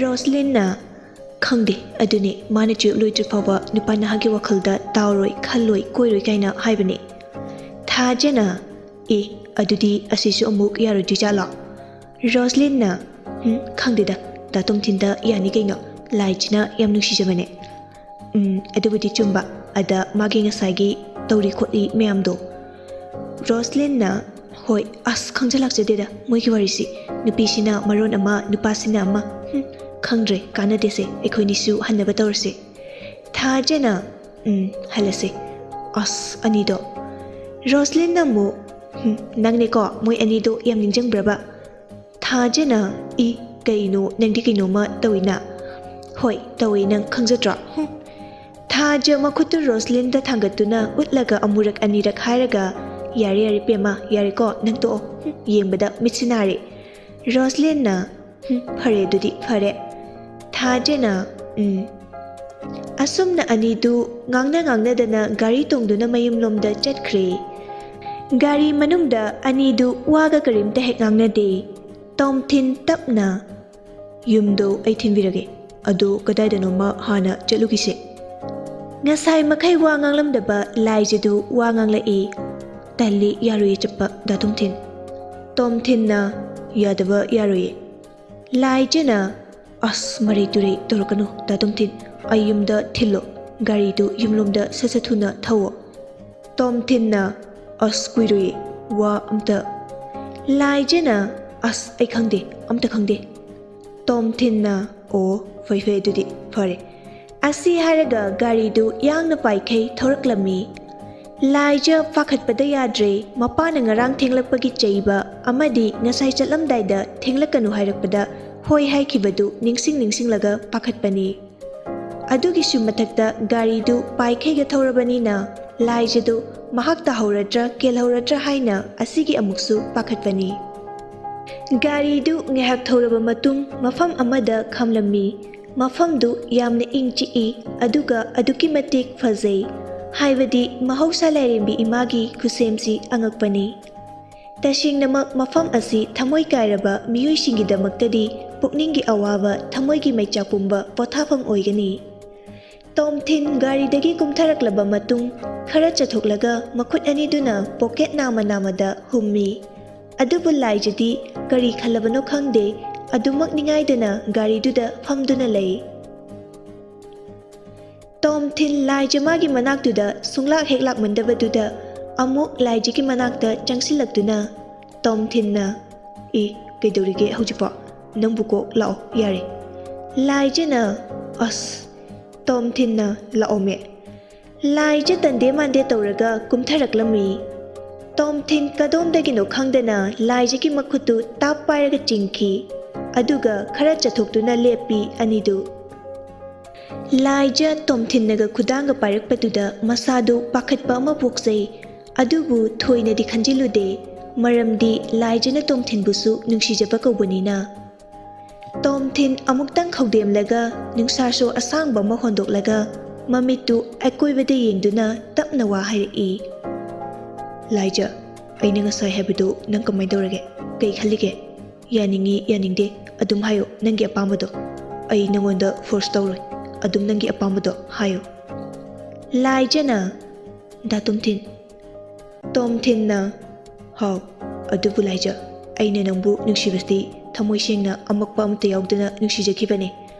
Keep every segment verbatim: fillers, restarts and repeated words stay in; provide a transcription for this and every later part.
ꯔꯣꯁꯂꯤꯟꯅ, "ꯈꯪꯗꯦ, ꯑꯗꯨꯅꯦ ꯃꯥꯅ ꯆꯦꯛ ꯂꯣꯏꯗ꯭ꯔꯤ ꯐꯥꯎꯕ ꯅꯨꯄꯥ ꯅꯍꯥꯒꯤ ꯋꯥꯈꯜꯗ ꯇꯥꯎꯔꯣꯏ, ꯈꯜꯂꯣꯏ, ꯀꯣꯏꯔꯣꯏ ꯀꯥꯏꯅ ꯍꯥꯏꯕꯅꯦ꯫" ꯊꯥꯖꯅ, "ꯑꯦ, ꯑꯗꯨꯗꯤ ꯑꯁꯤꯁꯨ ꯑꯃꯨꯛ ꯌꯥꯔꯣꯏꯗꯣꯏ ꯖꯥꯠꯂꯣ?" ꯔꯣꯁꯂꯤꯟꯅ, "ꯎꯝ, ꯈꯪꯗꯦꯗ, ꯗꯥ ꯇꯣꯝꯊꯤꯟꯗ ꯌꯥꯅꯤ ꯀꯩꯅꯣ, ꯂꯥꯏꯁꯤꯅ ꯌꯥꯝ ꯅꯨꯡꯁꯤꯖꯕꯅꯦ꯫" ꯎꯝ, ꯑꯗꯨꯕꯨꯗꯤ ꯆꯨꯝꯕ꯫ ꯑꯗ ꯃꯥꯒꯤ ꯉꯁꯥꯏꯒꯤ ꯇꯧꯔꯤ ꯈꯣꯠꯂꯤ ꯃꯌꯥꯝꯗꯣ꯫ ꯔꯣꯁꯂꯤꯟꯅ, "ꯍꯣꯏ, ꯑꯁ, ꯈꯪꯖ ꯂꯥꯛꯆꯗꯦꯗ ꯃꯣꯏꯒꯤ ꯋꯥꯔꯤꯁꯤ꯫ ꯅꯨꯄꯤꯁꯤꯅ ꯃꯔꯣꯟ ꯑꯃ, ꯅꯨꯄꯥꯁꯤꯅ ꯑꯃ꯫ ꯍꯨꯝ, ꯈꯪꯗ꯭ꯔꯦ, ꯀꯥꯟꯅꯗꯦꯁꯦ, ꯑꯩꯈꯣꯏꯅꯤꯁꯨ ꯍꯟꯅꯕ ꯇꯧꯔꯁꯦ꯫" ꯊꯥꯖꯅ, "ꯎꯝ, ꯍꯜꯂꯁꯦ꯫ ꯑꯁ, ꯑꯅꯤꯗꯣ꯫" ꯔꯣꯁꯂꯤꯟꯅ ꯑꯃꯨꯛ, "ꯍꯨꯝ, ꯅꯪꯅꯦꯀꯣ ꯃꯣꯏ ꯑꯅꯤꯗꯣ ꯌꯥꯝ ꯅꯤꯡꯁꯤꯡꯕ꯭ꯔꯕ?" ꯊꯥꯖꯅ, "ꯏ, ꯀꯩꯅꯣ, ꯅꯪꯗꯤ ꯀꯩꯅꯣꯝꯃ ꯇꯧꯏꯅ?" "ꯍꯣꯏ, ꯇꯧꯏ, ꯅꯪ ꯈꯪꯖꯗ꯭ꯔꯣ?" ꯍꯨꯝ꯫ ꯊꯥꯖ ꯃꯈꯨꯠꯇꯨ ꯔꯣꯁꯂꯤꯟꯗ ꯊꯥꯡꯒꯠꯇꯨꯅ ꯎꯠꯂꯒ ꯑꯃꯨꯔꯛ ꯑꯅꯤꯔꯛ ꯍꯥꯏꯔꯒ, "ꯌꯥꯔꯦ, ꯌꯥꯔꯦ, ꯄꯦꯝꯃ, ꯌꯥꯔꯦꯀꯣ, ꯅꯪ ꯇꯣꯛꯑꯣ꯫ ꯍꯨꯝ, ꯌꯦꯡꯕꯗ ꯃꯤꯠꯁꯤ ꯅꯥꯔꯦ꯫" ꯔꯣꯁꯂꯤꯟꯅ, "ꯍꯨꯝ, ꯐꯔꯦ, ꯑꯗꯨꯗꯤ ꯐꯔꯦ꯫" ꯊꯥꯖꯅ, "ꯎꯝ꯫" ꯑꯁꯨꯝꯅ ꯑꯅꯤꯗꯨ ꯉꯥꯡꯅ ꯉꯥꯡꯅꯗꯅ ꯒꯥꯔꯤ ꯇꯣꯡꯗꯨꯅ ꯃꯌꯨꯝꯂꯣꯝꯗ ꯆꯠꯈ꯭ꯔꯦ꯫ ꯒꯥꯔꯤ ꯃꯅꯨꯡꯗ ꯑꯅꯤꯗꯨ ꯋꯥꯒ ꯀꯔꯤꯝꯇ ꯍꯦꯛ ꯉꯥꯡꯅꯗꯦ꯫ ꯇꯣꯝꯊꯤꯟ ꯇꯞꯅ, "ꯌꯨꯝꯗꯣ ꯑꯩ ꯊꯤꯟꯕꯤꯔꯒꯦ, ꯑꯗꯣ ꯀꯗꯥꯏꯗꯅꯣꯃ ꯍꯥꯟꯅ ꯆꯠꯂꯨꯈꯤꯁꯦ꯫ ꯉꯁꯥꯏ ꯃꯈꯩ ꯋꯥ ꯉꯥꯡꯂꯝꯗꯕ ꯂꯥꯏꯖꯗꯨ ꯋꯥ ꯉꯥꯡꯂꯛꯏ꯫" "ꯇꯜꯂꯤ, ꯌꯥꯔꯣꯏꯌꯦ ꯆꯠꯄ, ꯗꯥ ꯇꯣꯝꯊꯤꯟ꯫" ꯇꯣꯝꯊꯤꯟꯅ, "ꯌꯥꯗꯕ ꯌꯥꯔꯣꯏꯌꯦ꯫" ꯂꯥꯏꯖꯅ, "ꯑꯁ, ꯃꯔꯩ ꯇꯨꯔꯩ ꯇꯧꯔꯛꯀꯅꯨ, ꯗꯥ ꯇꯣꯝꯊꯤꯟ꯫ ꯑꯩ ꯌꯨꯝꯗ ꯊꯤꯜꯂꯣ, ꯒꯥꯔꯤꯗꯨ ꯌꯨꯝꯂꯣꯝꯗ ꯁꯠ ꯁꯠ ꯊꯨꯅ ꯊꯧꯋꯣ꯫" ꯇꯣꯝꯊꯤꯟꯅ, "ꯑꯁ, ꯀꯨꯏꯔꯣꯏꯌꯦ, ꯋꯥ ꯑꯝꯇ꯫" ꯂꯥꯏꯖꯅ, "ꯑꯁ, ꯑꯩ ꯈꯪꯗꯦ, ꯑꯝꯇ ꯈꯪꯗꯦ꯫" ꯇꯣꯝꯊꯤꯟꯅ, "ꯑꯣ, ꯐꯩ ꯐꯩ, ꯑꯗꯨꯗꯤ ꯐꯔꯦ꯫" ꯑꯁꯤ ꯍꯥꯏꯔꯒ ꯒꯥꯔꯤꯗꯨ ꯌꯥꯡꯅ ꯄꯥꯏꯈꯩ ꯊꯧꯔꯛꯂꯝꯃꯤ꯫ ꯂꯥꯏꯖ ꯄꯥꯈꯠꯄꯗ ꯌꯥꯗ꯭ꯔꯦ꯫ ꯃꯄꯥꯅ ꯉꯔꯥꯡ ꯊꯦꯡꯂꯛꯄꯒꯤ ꯆꯩꯕ ꯑꯃꯗꯤ ꯉꯁꯥꯏ ꯆꯠꯂꯝꯗꯥꯏꯗ ꯊꯦꯡꯂꯛꯀꯅꯨ ꯍꯥꯏꯔꯛꯄꯗ ꯍꯣꯏ ꯍꯥꯏꯈꯤꯕꯗꯨ ꯅꯤꯡꯁꯤꯡ ꯅꯤꯡꯁꯤꯡꯂꯒ ꯄꯥꯈꯠꯄꯅꯤ꯫ ꯑꯗꯨꯒꯤꯁꯨ ꯃꯊꯛꯇ ꯒꯥꯔꯤꯗꯨ ꯄꯥꯏꯈꯩꯒ ꯊꯧꯔꯕꯅꯤꯅ ꯂꯥꯏꯖꯗꯨ ꯃꯍꯥꯛ ꯇꯥꯍꯧꯔꯗ꯭ꯔꯥ ꯀꯦꯜꯍꯧꯔꯗ꯭ꯔꯥ ꯍꯥꯏꯅ ꯑꯁꯤꯒꯤ ꯑꯃꯨꯛꯁꯨ ꯄꯥꯈꯠꯄꯅꯤ꯫ ꯒꯥꯔꯤꯗꯨ ꯉꯥꯏꯍꯥꯛ ꯊꯧꯔꯕ ꯃꯇꯨꯡ ꯃꯐꯝ ꯑꯃꯗ ꯈꯥꯝꯂꯝꯃꯤ꯫ ꯃꯐꯝꯗꯨ ꯌꯥꯝꯅ ꯏꯪ ꯆꯤꯛꯏ, ꯑꯗꯨꯒ ꯑꯗꯨꯛꯀꯤ ꯃꯇꯤꯛ ꯐꯖꯩ꯫ ꯍꯥꯏꯕꯗꯤ ꯃꯍꯧꯁꯥ ꯂꯥꯏꯔꯦꯝꯕꯤ ꯏꯃꯥꯒꯤ ꯈꯨꯠꯁꯦꯝꯁꯤ ꯑꯉꯛꯄꯅꯤ꯫ ꯇꯁꯦꯡꯅꯃꯛ ꯃꯐꯝ ꯑꯁꯤ ꯊꯃꯣꯏ ꯀꯥꯏꯔꯕ ꯃꯤꯑꯣꯏꯁꯤꯡꯒꯤꯗꯃꯛꯇꯗꯤ ꯄꯨꯛꯅꯤꯡꯒꯤ ꯑꯋꯥꯕ, ꯊꯃꯣꯏꯒꯤ ꯃꯩꯆꯥꯛ ꯄꯨꯝꯕ ꯄꯣꯊꯥꯐꯝ ꯑꯣꯏꯒꯅꯤ꯫ ꯇꯣꯝꯊꯤꯟ ꯒꯥꯔꯤꯗꯒꯤ ꯀꯨꯝꯊꯔꯛꯂꯕ ꯃꯇꯨꯡ, ꯈꯔ ꯆꯠꯊꯣꯛꯂꯒ ꯃꯈꯨꯠ ꯑꯅꯤꯗꯨꯅ ꯄꯣꯀꯦꯠ ꯅꯥꯃ ꯅꯥꯃꯗ ꯍꯨꯝꯃꯤ꯫ ꯑꯗꯨꯕꯨ ꯂꯥꯏꯖꯗꯤ ꯀꯔꯤ ꯈꯜꯂꯕꯅꯣ ꯈꯪꯗꯦ, ꯑꯗꯨꯃꯛ ꯅꯤꯡꯉꯥꯏꯗꯅ ꯒꯥꯔꯤꯗꯨꯗ ꯐꯝꯗꯨꯅ ꯂꯩ꯫ ꯇꯣꯝꯊꯤꯟ ꯂꯥꯏꯖ ꯃꯥꯒꯤ ꯃꯅꯥꯛꯇꯨꯗ ꯁꯨꯡꯂꯥꯛ ꯍꯦꯛ ꯂꯥꯛꯃꯟꯗꯕꯗꯨꯗ ꯑꯃꯨꯛ ꯂꯥꯏꯖꯒꯤ ꯃꯅꯥꯛꯇ ꯆꯪꯁꯤꯜꯂꯛꯇꯨꯅ ꯇꯣꯝꯊꯤꯟꯅ, "ꯏ, ꯀꯩꯗꯧꯔꯤꯒꯦ ꯍꯧꯖꯤꯛꯐꯥꯎ? ꯅꯪꯕꯨ ꯀꯣꯛ ꯂꯥꯛꯑꯣ, ꯌꯥꯔꯦ꯫" ꯂꯥꯏꯖꯅ, "ꯑꯁ!" ꯇꯣꯝꯊꯤꯟꯅ, "ꯂꯥꯛꯑꯣꯃꯦ꯫" ꯂꯥꯏꯖ ꯇꯟꯗꯦ ꯃꯥꯟꯗꯦ ꯇꯧꯔꯒ ꯀꯨꯝꯊꯔꯛꯂꯝꯃꯤ꯫ ꯇꯣꯝꯊꯤꯟ ꯀꯗꯣꯝꯗꯒꯤꯅꯣ ꯈꯪꯗꯅ ꯂꯥꯏꯖꯒꯤ ꯃꯈꯨꯠꯇꯨ ꯇꯥꯞ ꯄꯥꯏꯔꯒ ꯆꯤꯡꯈꯤ꯫ ꯑꯗꯨꯒ ꯈꯔ ꯆꯠꯊꯣꯛꯇꯨꯅ ꯂꯦꯞꯄꯤ ꯑꯅꯤꯗꯨ꯫ ꯂꯥꯏꯖ ꯇꯣꯝꯊꯤꯟꯅꯒ ꯈꯨꯗꯥꯡꯒ ꯄꯥꯏꯔꯛꯄꯗꯨꯗ ꯃꯁꯥꯗꯨ ꯄꯥꯈꯠꯄ ꯑꯃ ꯄꯣꯛꯆꯩ꯫ ꯑꯗꯨꯕꯨ ꯊꯣꯏꯅꯗꯤ ꯈꯟꯖꯤꯜꯂꯨꯗꯦ, ꯃꯔꯝꯗꯤ ꯂꯥꯏꯖꯅ ꯇꯣꯝꯊꯤꯟꯕꯨꯁꯨ ꯅꯨꯡꯁꯤꯖꯕ ꯀꯧꯕꯅꯤꯅ꯫ ꯇꯣꯝꯊꯤꯟ ꯑꯃꯨꯛꯇꯪ ꯈꯧꯗꯦꯝꯂꯒ ꯅꯨꯡꯁꯥꯁꯨ ꯑꯁꯥꯡꯕ ꯑꯃ ꯍꯣꯟꯗꯣꯛꯂꯒ ꯃꯃꯤꯠꯇꯨ ꯑꯀꯣꯏꯕꯗ ꯌꯦꯡꯗꯨꯅ ꯇꯞꯅ ꯋꯥ ꯍꯥꯏꯔꯛꯏ꯫ "ꯂꯥꯏꯖ, ꯑꯩꯅ ꯉꯁꯥꯏ ꯍꯥꯏꯕꯗꯨ ꯅꯪ ꯀꯃꯥꯏ ꯇꯧꯔꯒꯦ? ꯀꯩ ꯈꯜꯂꯤꯒꯦ? ꯌꯥꯅꯤꯡꯉꯤ ꯌꯥꯅꯤꯡꯗꯦ ꯑꯗꯨꯝ ꯍꯥꯏꯌꯣ, ꯅꯪꯒꯤ ꯑꯄꯥꯝꯕꯗꯣ꯫ ꯑꯩ ꯅꯉꯣꯟꯗ ꯐꯣꯔꯁ ꯇꯧꯔꯣꯏ, ꯑꯗꯨꯝ ꯅꯪꯒꯤ ꯑꯄꯥꯝꯕꯗꯣ ꯍꯥꯏꯌꯣ꯫" ꯂꯥꯏꯖꯅ, "ꯗꯥ ꯇꯣꯝꯊꯤꯟ꯫" ꯇꯣꯝꯊꯤꯟꯅ, "ꯍꯥꯎ, ꯑꯗꯨꯕꯨ ꯂꯥꯏꯖ, ꯑꯩꯅ ꯅꯪꯕꯨ ꯅꯨꯡꯁꯤꯕꯁꯤ ꯊꯃꯣꯏ ꯁꯦꯡꯅ ꯑꯃꯛꯄ ꯑꯃꯠꯇ ꯌꯥꯎꯗꯅ ꯅꯨꯡꯁꯤꯖꯈꯤꯕꯅꯦ꯫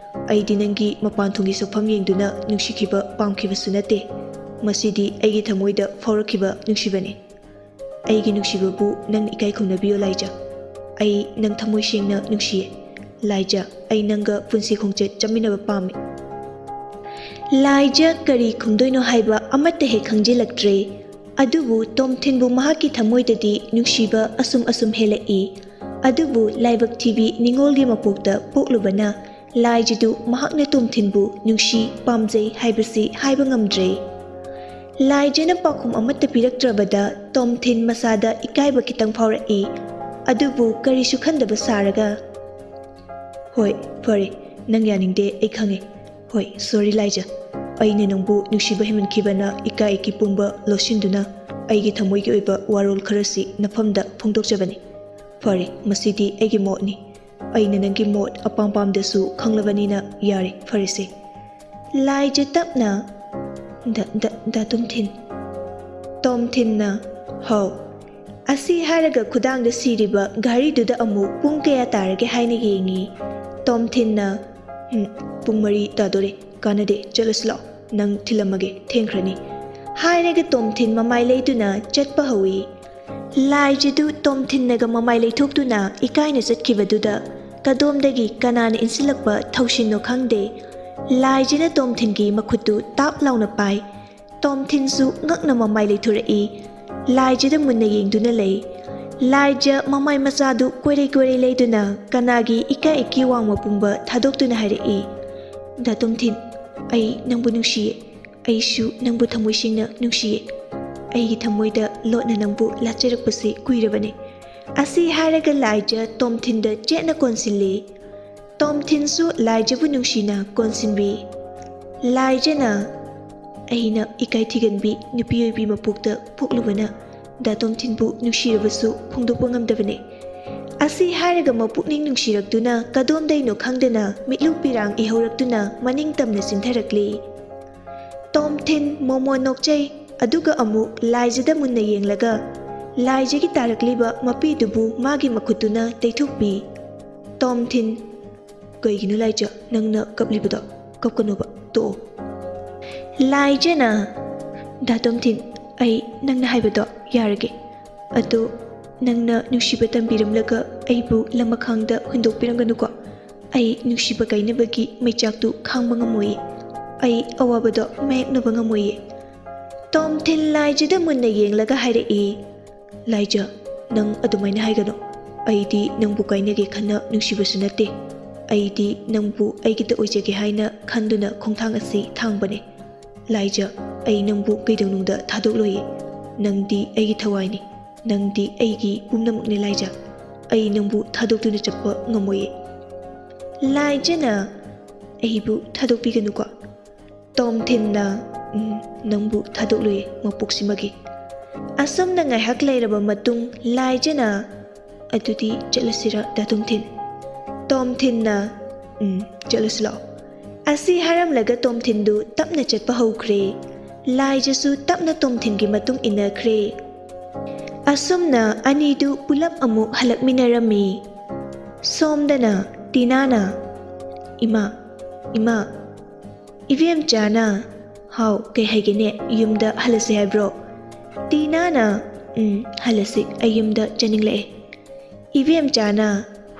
ꯑꯩꯗꯤ ꯅꯪꯒꯤ ꯃꯄꯥꯟ ꯊꯣꯡꯒꯤ ꯁꯛꯐꯝ ꯌꯦꯡꯗꯨꯅ ꯅꯨꯡꯁꯤꯈꯤꯕ ꯄꯥꯝꯈꯤꯕꯁꯨ ꯅꯠꯇꯦ꯫ ꯃꯁꯤꯗꯤ ꯑꯩꯒꯤ ꯊꯃꯣꯏꯗ ꯐꯥꯎꯔꯛꯈꯤꯕ ꯅꯨꯡꯁꯤꯕꯅꯦ꯫ ꯑꯩꯒꯤ ꯅꯨꯡꯁꯤꯕꯕꯨ ꯅꯪꯅ ꯏꯀꯥꯏ ꯈꯨꯝꯅꯕꯤꯌꯣ ꯂꯥꯏꯖ꯫ ꯑꯩ ꯅꯪ ꯊꯃꯣꯏ ꯁꯦꯡꯅ ꯅꯨꯡꯁꯤꯌꯦ꯫ ꯂꯥꯏꯖ, ꯑꯩ ꯅꯪꯒ ꯄꯨꯟꯁꯤ ꯈꯣꯡꯆꯠ ꯆꯠꯃꯤꯟꯅꯕ ꯄꯥꯝꯃꯤ꯫" ꯂꯥꯏꯖ ꯀꯔꯤ ꯈꯨꯝꯗꯣꯏꯅꯣ ꯍꯥꯏꯕ ꯑꯃꯠꯇ ꯍꯦꯛ ꯈꯪꯖꯤꯜꯂꯛꯇ꯭ꯔꯦ꯫ ꯑꯗꯨꯕꯨ ꯇꯣꯝꯊꯤꯟꯕꯨ ꯃꯍꯥꯛꯀꯤ ꯊꯃꯣꯏꯗꯗꯤ ꯅꯨꯡꯁꯤꯕ ꯑꯁꯨꯝ ꯑꯁꯨꯝ ꯍꯦꯜꯂꯛꯏ꯫ ꯑꯗꯨꯕꯨ ꯂꯥꯏꯕꯛ ꯊꯤꯕꯤ ꯅꯤꯉꯣꯜꯒꯤ ꯃꯄꯣꯛꯇ ꯄꯣꯛꯂꯨꯕꯅ ꯂꯥꯏꯖꯗꯨ ꯃꯍꯥꯛꯅ ꯇꯣꯝꯊꯤꯟꯕꯨ ꯅꯨꯡꯁꯤ, ꯄꯥꯝꯖꯩ ꯍꯥꯏꯕꯁꯤ ꯍꯥꯏꯕ ꯉꯝꯗ꯭ꯔꯦ꯫ ꯂꯥꯏꯖꯅ ꯄꯥꯎꯈꯨꯝ ꯑꯃꯠꯇ ꯄꯤꯔꯛꯇ꯭ꯔꯕꯗ ꯇꯣꯝꯊꯤꯟ ꯃꯁꯥꯗ ꯏꯀꯥꯏꯕ ꯈꯤꯇꯪ ꯐꯥꯎꯔꯛꯏ꯫ ꯑꯗꯨꯕꯨ ꯀꯔꯤꯁꯨ ꯈꯟꯗꯕ ꯁꯥꯔꯒ, "ꯍꯣꯏ, ꯐꯔꯦ, ꯅꯪ ꯌꯥꯅꯤꯡꯗꯦ ꯑꯩ ꯈꯪꯉꯦ꯫ ꯍꯣꯏ, ꯁꯣꯔꯤ ꯂꯥꯏꯖ꯫ ꯑꯩꯅ ꯅꯪꯕꯨ ꯅꯨꯡꯁꯤꯕ ꯍꯦꯟꯃꯟꯈꯤꯕꯅ ꯏꯀꯥꯏ ꯏꯀꯤ ꯄꯨꯝꯕ ꯂꯣꯠꯁꯤꯟꯗꯨꯅ ꯑꯩꯒꯤ ꯊꯃꯣꯏꯒꯤ ꯑꯣꯏꯕ ꯋꯥꯔꯣꯜ ꯈꯔꯁꯤ ꯅꯐꯝꯗ ꯐꯣꯡꯗꯣꯛꯆꯕꯅꯤ꯫ ꯐꯔꯦ, ꯃꯁꯤꯗꯤ ꯑꯩꯒꯤ ꯃꯣꯠꯅꯤ꯫ ꯑꯩꯅ ꯅꯪꯒꯤ ꯃꯣꯠ ꯑꯄꯥꯝ ꯄꯥꯝꯗꯁꯨ ꯈꯪꯂꯕꯅꯤꯅ ꯌꯥꯔꯦ, ꯐꯔꯦꯁꯦ꯫ ꯂꯥꯏꯖ ꯇꯞꯅ, "ꯗ-, ꯗ-, ꯗꯥ ꯇꯣꯝꯊꯤꯟ꯫" ꯇꯣꯝꯊꯤꯟꯅ, "ꯍꯥꯎ꯫ ꯑꯁꯤ ꯍꯥꯏꯔꯒ ꯈꯨꯗꯥꯡꯗ ꯁꯤꯔꯤꯕ ꯘꯔꯤꯗꯨꯗ ꯑꯃꯨꯛ ꯄꯨꯡ ꯀꯌꯥ ꯇꯥꯔꯒꯦ ꯍꯥꯏꯅ ꯌꯦꯡꯉꯤ꯫" ꯇꯣꯝꯊꯤꯟꯅ, "ꯎꯝ, ꯄꯨꯡ ꯃꯔꯤ ꯇꯥꯗꯣꯔꯦ꯫ ꯀꯥꯟꯅꯗꯦ, ꯆꯠꯂꯁꯤ ꯂꯥꯛꯑꯣ꯫ ꯅꯪ ꯊꯤꯜꯂꯝꯃꯒꯦ, ꯊꯦꯡꯈ꯭ꯔꯅꯤ," ꯍꯥꯏꯔꯒ ꯇꯣꯝꯊꯤꯟ ꯃꯃꯥꯏ ꯂꯩꯗꯨꯅ ꯆꯠꯄ ꯍꯧꯏ꯫ ꯂꯥꯏꯖꯗꯨ ꯇꯣꯝꯊꯤꯟꯅꯒ ꯃꯃꯥꯏ ꯂꯩꯊꯣꯛꯇꯨꯅ ꯏꯀꯥꯏꯅ ꯆꯠꯈꯤꯕꯗꯨꯗ ꯀꯗꯣꯝꯗꯒꯤ ꯀꯅꯥꯅ ꯏꯟꯁꯤꯜꯂꯛꯄ ꯊꯧꯁꯤꯟꯅꯣ ꯈꯪꯗꯦ, ꯂꯥꯏꯖꯅ ꯇꯣꯝꯊꯤꯟꯒꯤ ꯃꯈꯨꯠꯇꯨ ꯇꯥꯞ ꯂꯥꯎꯅ ꯄꯥꯏ꯫ ꯇꯣꯝꯊꯤꯟꯁꯨ ꯉꯛꯅ ꯃꯃꯥꯏ ꯂꯩꯊꯣꯔꯛꯏ꯫ ꯂꯥꯏꯖꯗ ꯃꯨꯟꯅ ꯌꯦꯡꯗꯨꯅ ꯂꯩ꯫ ꯂꯥꯏꯖ ꯃꯃꯥꯏ ꯃꯆꯥꯗꯨ ꯀꯣꯏꯔꯩ ꯀꯣꯏꯔꯩ ꯂꯩꯗꯨꯅ ꯀꯅꯥꯒꯤ ꯏꯀꯥꯏ ꯏꯀꯤ ꯋꯥꯡꯃ ꯄꯨꯝꯕ ꯊꯥꯗꯣꯛꯇꯨꯅ ꯍꯥꯏꯔꯛꯏ, "ꯗꯥ ꯇꯣꯝꯊꯤꯟ, ꯑꯩ ꯅꯪꯕꯨ ꯅꯨꯡꯁꯤꯌꯦ꯫ ꯑꯩꯁꯨ ꯅꯪꯕꯨ ꯊꯃꯣꯏ ꯁꯦꯡꯅ ꯅꯨꯡꯁꯤꯌꯦ꯫ ꯑꯩꯒꯤ ꯊꯃꯣꯏꯗ ꯂꯣꯠꯅ ꯅꯪꯕꯨ ꯂꯥꯠꯆꯔꯛꯄꯁꯤ ꯀꯨꯏꯔꯕꯅꯤ꯫" ꯑꯁꯤ ꯍꯥꯏꯔꯒ ꯂꯥꯏꯖ ꯇꯣꯝꯊꯤꯟꯗ ꯆꯦꯠꯅ ꯀꯣꯟꯁꯤꯜꯂꯤ꯫ ꯇꯣꯝꯊꯤꯟꯁꯨ ꯂꯥꯏꯖꯕꯨ ꯅꯨꯡꯁꯤꯅ ꯀꯣꯟꯁꯤꯟꯕꯤ꯫ ꯂꯥꯏꯖꯅ, "ꯑꯩꯅ ꯏꯀꯥꯏ ꯊꯤꯒꯟꯕꯤ ꯅꯨꯄꯤ ꯑꯣꯏꯕꯤ ꯃꯄꯣꯛꯇ ꯄꯣꯛꯂꯨꯕꯅ ꯗꯥ ꯇꯣꯝꯊꯤꯟꯕꯨ ꯅꯨꯡꯁꯤꯔꯕꯁꯨ ꯐꯣꯡꯗꯣꯛꯄ ꯉꯝꯗꯕꯅꯦ꯫" ꯑꯁꯤ ꯍꯥꯏꯔꯒ ꯃꯄꯨꯛꯅꯤꯡ ꯅꯨꯡꯁꯤꯔꯛꯇꯨꯅ ꯀꯗꯣꯝꯗꯩꯅꯣ ꯈꯪꯗꯅ ꯃꯤꯠꯂꯨ ꯄꯤꯔꯥꯡ ꯏꯍꯧꯔꯛꯇꯨꯅ ꯃꯅꯤꯡ ꯇꯝꯅ ꯆꯤꯟꯊꯔꯛꯂꯤ꯫ ꯇꯣꯝꯊꯤꯟ ꯃꯣꯃꯣꯟ ꯅꯣꯛꯆꯩ, ꯑꯗꯨꯒ ꯑꯃꯨꯛ ꯂꯥꯏꯖꯗ ꯃꯨꯟꯅ ꯌꯦꯡꯂꯒ ꯂꯥꯏꯖꯒꯤ ꯇꯥꯔꯛꯂꯤꯕ ꯃꯄꯤꯗꯨꯕꯨ ꯃꯥꯒꯤ ꯃꯈꯨꯠꯇꯨꯅ ꯇꯩꯊꯣꯛꯄꯤ꯫ ꯇꯣꯝꯊꯤꯟ, "ꯀꯩꯒꯤꯅꯣ ꯂꯥꯏꯖ, ꯅꯪꯅ ꯀꯞꯂꯤꯕꯗꯣ? ꯀꯞꯀꯅꯣꯕ, ꯇꯣꯛꯑꯣ꯫" ꯂꯥꯏꯖꯅ, "ꯗꯥ ꯇꯣꯝꯊꯤꯟ, ꯑꯩ ꯅꯪꯅ ꯍꯥꯏꯕꯗꯣ ꯌꯥꯔꯒꯦ꯫ ꯑꯗꯣ ꯅꯪꯅ ꯅꯨꯡꯁꯤꯕ ꯇꯝꯕꯤꯔꯝꯂꯒ ꯑꯩꯕꯨ ꯂꯃꯈꯥꯡꯗ ꯍꯨꯟꯗꯣꯛꯄꯤꯔꯝꯒꯅꯨꯀꯣ꯫ ꯑꯩ ꯅꯨꯡꯁꯤꯕ ꯀꯥꯏꯅꯕꯒꯤ ꯃꯩꯆꯥꯛꯇꯨ ꯈꯥꯡꯕ ꯉꯝꯃꯣꯏꯌꯦ꯫ ꯑꯩ ꯑꯋꯥꯕꯗꯣ ꯃꯥꯌꯣꯛꯅꯕ ꯉꯝꯃꯣꯏꯌꯦ꯫" ꯇꯣꯝꯊꯤꯟ ꯂꯥꯏꯖꯗ ꯃꯨꯟꯅ ꯌꯦꯡꯂꯒ ꯍꯥꯏꯔꯛꯏ, "ꯂꯥꯏꯖ, ꯅꯪ ꯑꯗꯨꯃꯥꯏꯅ ꯍꯥꯏꯒꯅꯨ꯫ ꯑꯩꯗꯤ ꯅꯪꯕꯨ ꯀꯥꯏꯅꯒꯦ ꯈꯟꯅ ꯅꯨꯡꯁꯤꯕꯁꯨ ꯅꯠꯇꯦ꯫ ꯑꯩꯗꯤ ꯅꯪꯕꯨ ꯑꯩꯒꯤꯇ ꯑꯣꯏꯖꯒꯦ ꯍꯥꯏꯅ ꯈꯟꯗꯨꯅ ꯈꯣꯡꯊꯥꯡ ꯑꯁꯤ ꯊꯥꯡꯕꯅꯦ꯫ ꯂꯥꯏꯖ, ꯑꯩ ꯅꯪꯕꯨ ꯀꯩꯗꯧꯅꯨꯡꯗ ꯊꯥꯗꯣꯛꯂꯣꯏꯌꯦ꯫ ꯅꯪꯗꯤ ꯑꯩꯒꯤ ꯊꯋꯥꯏꯅꯤ꯫ ꯅꯪꯗꯤ ꯑꯩꯒꯤ ꯄꯨꯝꯅꯃꯛꯅꯤ ꯂꯥꯏꯖ꯫ ꯑꯩ ꯅꯪꯕꯨ ꯊꯥꯗꯣꯛꯇꯨꯅ ꯆꯠꯄ ꯉꯝꯃꯣꯏꯌꯦ꯫" ꯂꯥꯏꯖꯅ, "ꯑꯩꯕꯨ ꯊꯥꯗꯣꯛꯄꯤꯒꯅꯨꯀꯣ꯫" ꯇꯣꯝꯊꯤꯟꯅ, "ꯎꯝ, ꯅꯪꯕꯨ ꯊꯥꯗꯣꯛꯂꯣꯏꯌꯦ ꯃꯄꯣꯛꯁꯤꯃꯒꯤ꯫" ꯑꯁꯨꯝꯅ ꯉꯥꯏꯍꯥꯛ ꯂꯩꯔꯕ ꯃꯇꯨꯡ ꯂꯥꯏꯖꯅ, "ꯑꯗꯨꯗꯤ ꯆꯠꯂꯁꯤꯔ ꯗꯥ ꯇꯣꯝꯊꯤꯟ?" ꯇꯣꯝꯊꯤꯟꯅ, "ꯎꯝ, ꯆꯠꯂꯁꯤ ꯂꯥꯛꯑꯣ"꯫ ꯑꯁꯤ ꯍꯥꯏꯔꯝꯂꯒ ꯇꯣꯝꯊꯤꯟꯗꯨ ꯇꯞꯅ ꯆꯠꯄ ꯍꯧꯈ꯭ꯔꯦ꯫ ꯂꯥꯏꯖꯁꯨ ꯇꯞꯅ ꯇꯣꯝꯊꯤꯟꯒꯤ ꯃꯇꯨꯡ ꯏꯟꯅꯈ꯭ꯔꯦ꯫ ꯑꯁꯨꯝꯅ ꯑꯅꯤꯗꯨ ꯄꯨꯂꯞ ꯑꯃꯨꯛ ꯍꯜꯂꯛꯃꯤꯟꯅꯔꯝꯃꯤ꯫ ꯁꯣꯝꯗꯅ ꯇꯤꯅꯥꯅ, "ꯏꯃꯥ, ꯏꯃꯥ"꯫ ꯏꯕꯦꯝꯆꯥꯅ, "ꯍꯥꯎ, ꯀꯩ ꯍꯥꯏꯒꯦꯅꯦ? ꯌꯨꯝꯗ ꯍꯜꯂꯁꯦ ꯍꯥꯏꯕ꯭ꯔꯣ?" ꯇꯤꯅꯥꯅ, "ꯎꯝ, ꯍꯜꯂꯁꯤ, ꯑꯩ ꯌꯨꯝꯗ ꯆꯠꯅꯤꯡꯂꯛꯑꯦ"꯫ ꯏꯕꯦꯝꯆꯥꯅ,